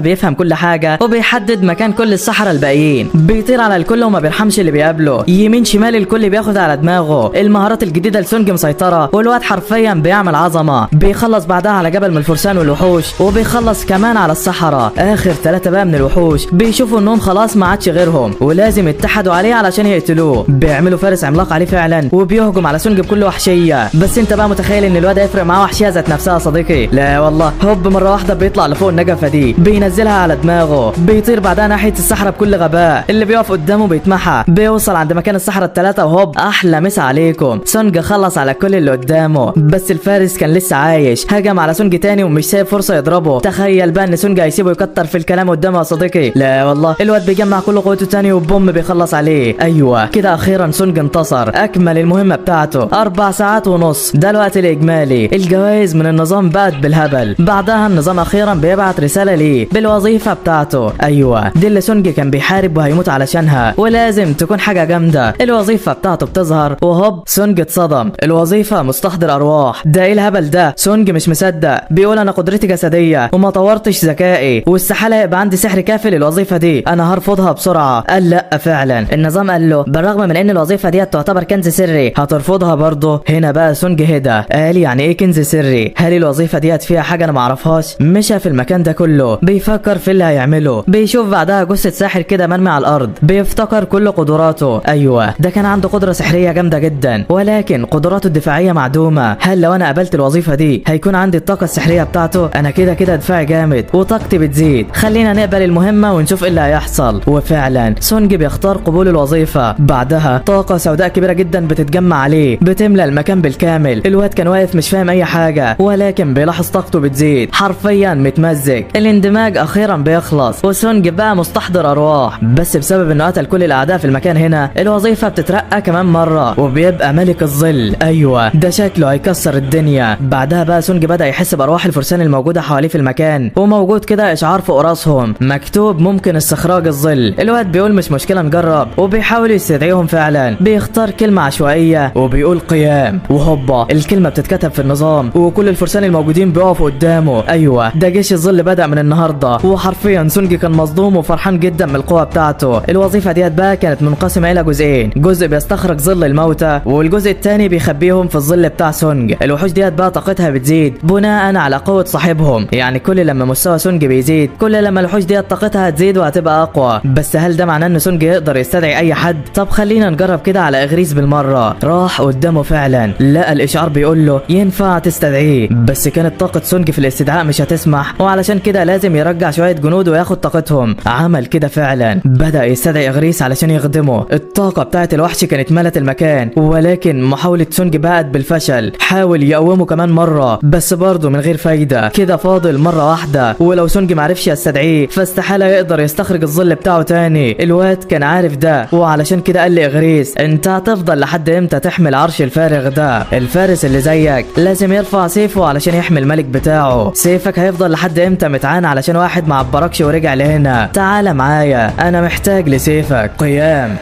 بيفهم كل حاجة وبيحدد مكان كل السحرة الباقيين، بيطير على الكل وما بيرحمش اللي بيقابله، يمين شمال الكل بياخد على دماغه. المهارات الجديدة لسونج مسيطرة والواد حرفيا بيعمل عظمه. بيخلص بعدها على جبل من الفرسان والوحوش وبيخلص كمان على السحرة. اخر 3 بقى من الوحوش بيشوفوا انهم خلاص ما عادش غيرهم ولازم يتحدوا عليه علشان يقتلوه. بيعملوا فارس عملاق عليه فعلا وبيهجم على سونج بكل وحشية. بس انت بقى متخيل ان الواد هيفرق معاه وحشية ذات نفسها يا صديقي؟ لا والله، هوب مرة واحدة بيطلع لفوق النجفه دي بينزلها على دماغه، بيطير بعدها ناحية السحرة بكل غباء، اللي بيقف قدامه بيتمحى. بيوصل عند مكان السحرة الثلاثة وهوب احلى مسا عليكم، سونج خلص على كل اللي قدامه. بس الفارس كان لسه عايش، هجم على سونج تاني ومش سايب فرصة يضربه. تخيل بقى ان سونج هيسيبه يكتر في الكلام قدامه يا صديقي؟ لا والله، الواد بيجمع كل قوته تاني وبوم بيخلص عليه. ايوه كده اخيرا سونج انتصر، اكمل المهمة بتاعته. 4 ساعات ونص ده الوقت الاجمالي. الجوائز من النظام بقت بالهبل. بعدها النظام اخيرا بيبعت رسالة ليه بالوظيفة بتاعته. ايوه دي اللي سونج كان بيحارب وهيموت علشانها ولازم تكون حاجة جامدة. الوظيفة بتاعته بتظهر وهوب سونج اتصدم، الوظيفة مستحضر ارواح. ده ايه الهبل ده؟ سونج مش مصدق، بيقول انا قدرتي جسدية وما طورتش ذكائي واستحاله يبقى عندي سحر كافي للوظيفة دي، انا هرفضها بسرعة. قال لا فعلا. النظام قال له بالرغم من ان الوظيفة دي تعتبر كنز سري هترفضها برضه؟ هنا بقى سونج هدى، قال يعني ايه كنز سري؟ هل الوظيفة ديت فيها حاجة انا معرفهاش؟ مشى في المكان ده كله بيفكر في اللي هيعمله. بيشوف بعدها جثة ساحر كده مرمي على الارض، بيفتكر كل قدراته. ايوه ده كان عنده قدره سحريه جامدة جدا ولكن قدراته الدفاعية معدومة. هل لو انا قبلت الوظيفة دي هيكون عندي الطاقة السحريه بتاعته؟ انا كده كده دفاعي جامد وطاقتي بتزيد، خلينا نقبل المهمة ونشوف ايه اللي هيحصل. وفعلا سونج بيختار قبول الوظيفة. بعدها طاقة سوداء كبيرة جدا بتتجمع عليه، بتملى المكان بالكامل. الواد كان واقف مش فاهم اي حاجة ولكن بيلاحظ طاقته بتزيد، حرفيا متمزج. الاندماج اخيرا بيخلص وسونج بقى مستحضر ارواح، بس بسبب انه قتل كل الاعداء في المكان هنا الوظيفة بتترقى كمان مرة وبيبقى ملك الظل. ايوه ده شكله هيكسر الدنيا. بعدها بقى سونج بدا يحس بارواح الفرسان الموجودة حواليه في المكان، وموجود كده اشعار فوق راسهم مكتوب ممكن استخراج الظل. الواد بيقول مش مشكلة نجرب، وبيحاول يستدعيهم فعلا. بيختار كلمة عشوائية وبيقول قيام، وهوبا الكلمة بتتكتب في النظام وكل الفرسان الموجودين بيقفوا قدامه. ايوه ده جيش الظل بدا من النهارده. وحرفيا سونج كان مصدوم وفرحان جدا من القوة بتاعته. الوظيفة ديت بقى كانت منقسمة الى جزئين، جزء بيستخرج ظل الموتى والجزء الثاني بيخبيهم في الظل بتاع سونج. الوحوش ديت بقى طاقتها بتزيد بناء على قوة صاحبهم، يعني كل لما مستوى سونج بيزيد كل لما الوحوش ديت طاقتها هتزيد وهتبقى اقوى. بس هل ده معناه ان سونج يقدر يستدعي اي حد؟ طب خلينا نجرب كده على اغريس بالمرة. راح قدامه فعلا لقى الاشعار بيقول له ينفع تستدعيه، بس كانت طاقة سونج في الاستدعاء مش هتسمح، وعلشان كده لازم يرجع شوية جنود وياخد طاقتهم. عمل كده فعلا، بدا يستدعي اغريس علشان يخدمه. الطاقة بتاعت الوحش كانت ملت المكان، ولكن محاولة سونج بقت بالفشل. حاول يقومه كمان مرة بس برضه من غير فايده. كده فاضل مرة واحدة، ولو سونج معرفش يستدعيه فاستحاله يقدر يستخرج الظل بتاعه تاني. الواد كان عارف ده، وعلشان كده قال لاغريس انت هتفضل لحد امتى تحمل عرش الفارغ ده؟ الفارس اللي زيك لازم يرفع سيفه علشان يحمي الملك بتاعه. سيفك هيفضل لحد امتى متعان علشان واحد ما عبركش ورجع لهنا؟ تعال معايا انا محتاج لسيفك. قيام.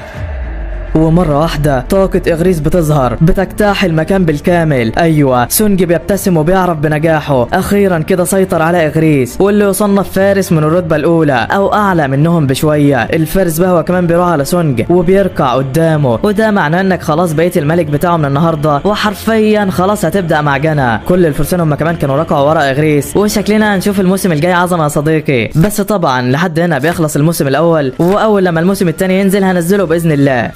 ومرة واحدة طاقة إغريس بتظهر بتجتاح المكان بالكامل. أيوة سونج بيبتسم وبيعرف بنجاحه، أخيرا كده سيطر على إغريس واللي يصنف فارس من الرتبة الأولى أو أعلى منهم بشوية. الفارس بقى هو كمان بيروح على سونج وبيركع قدامه، وده معناه إنك خلاص بقيت الملك بتاعه من النهاردة، وحرفيا خلاص هتبدأ معجنة. كل الفرسان هم كمان كانوا ركعوا ورا إغريس، وشكلنا هنشوف الموسم الجاي عظمة يا صديقي. بس طبعا لحد هنا بيخلص الموسم الأول، وأول لما الموسم الثاني ينزل هنزله بإذن الله.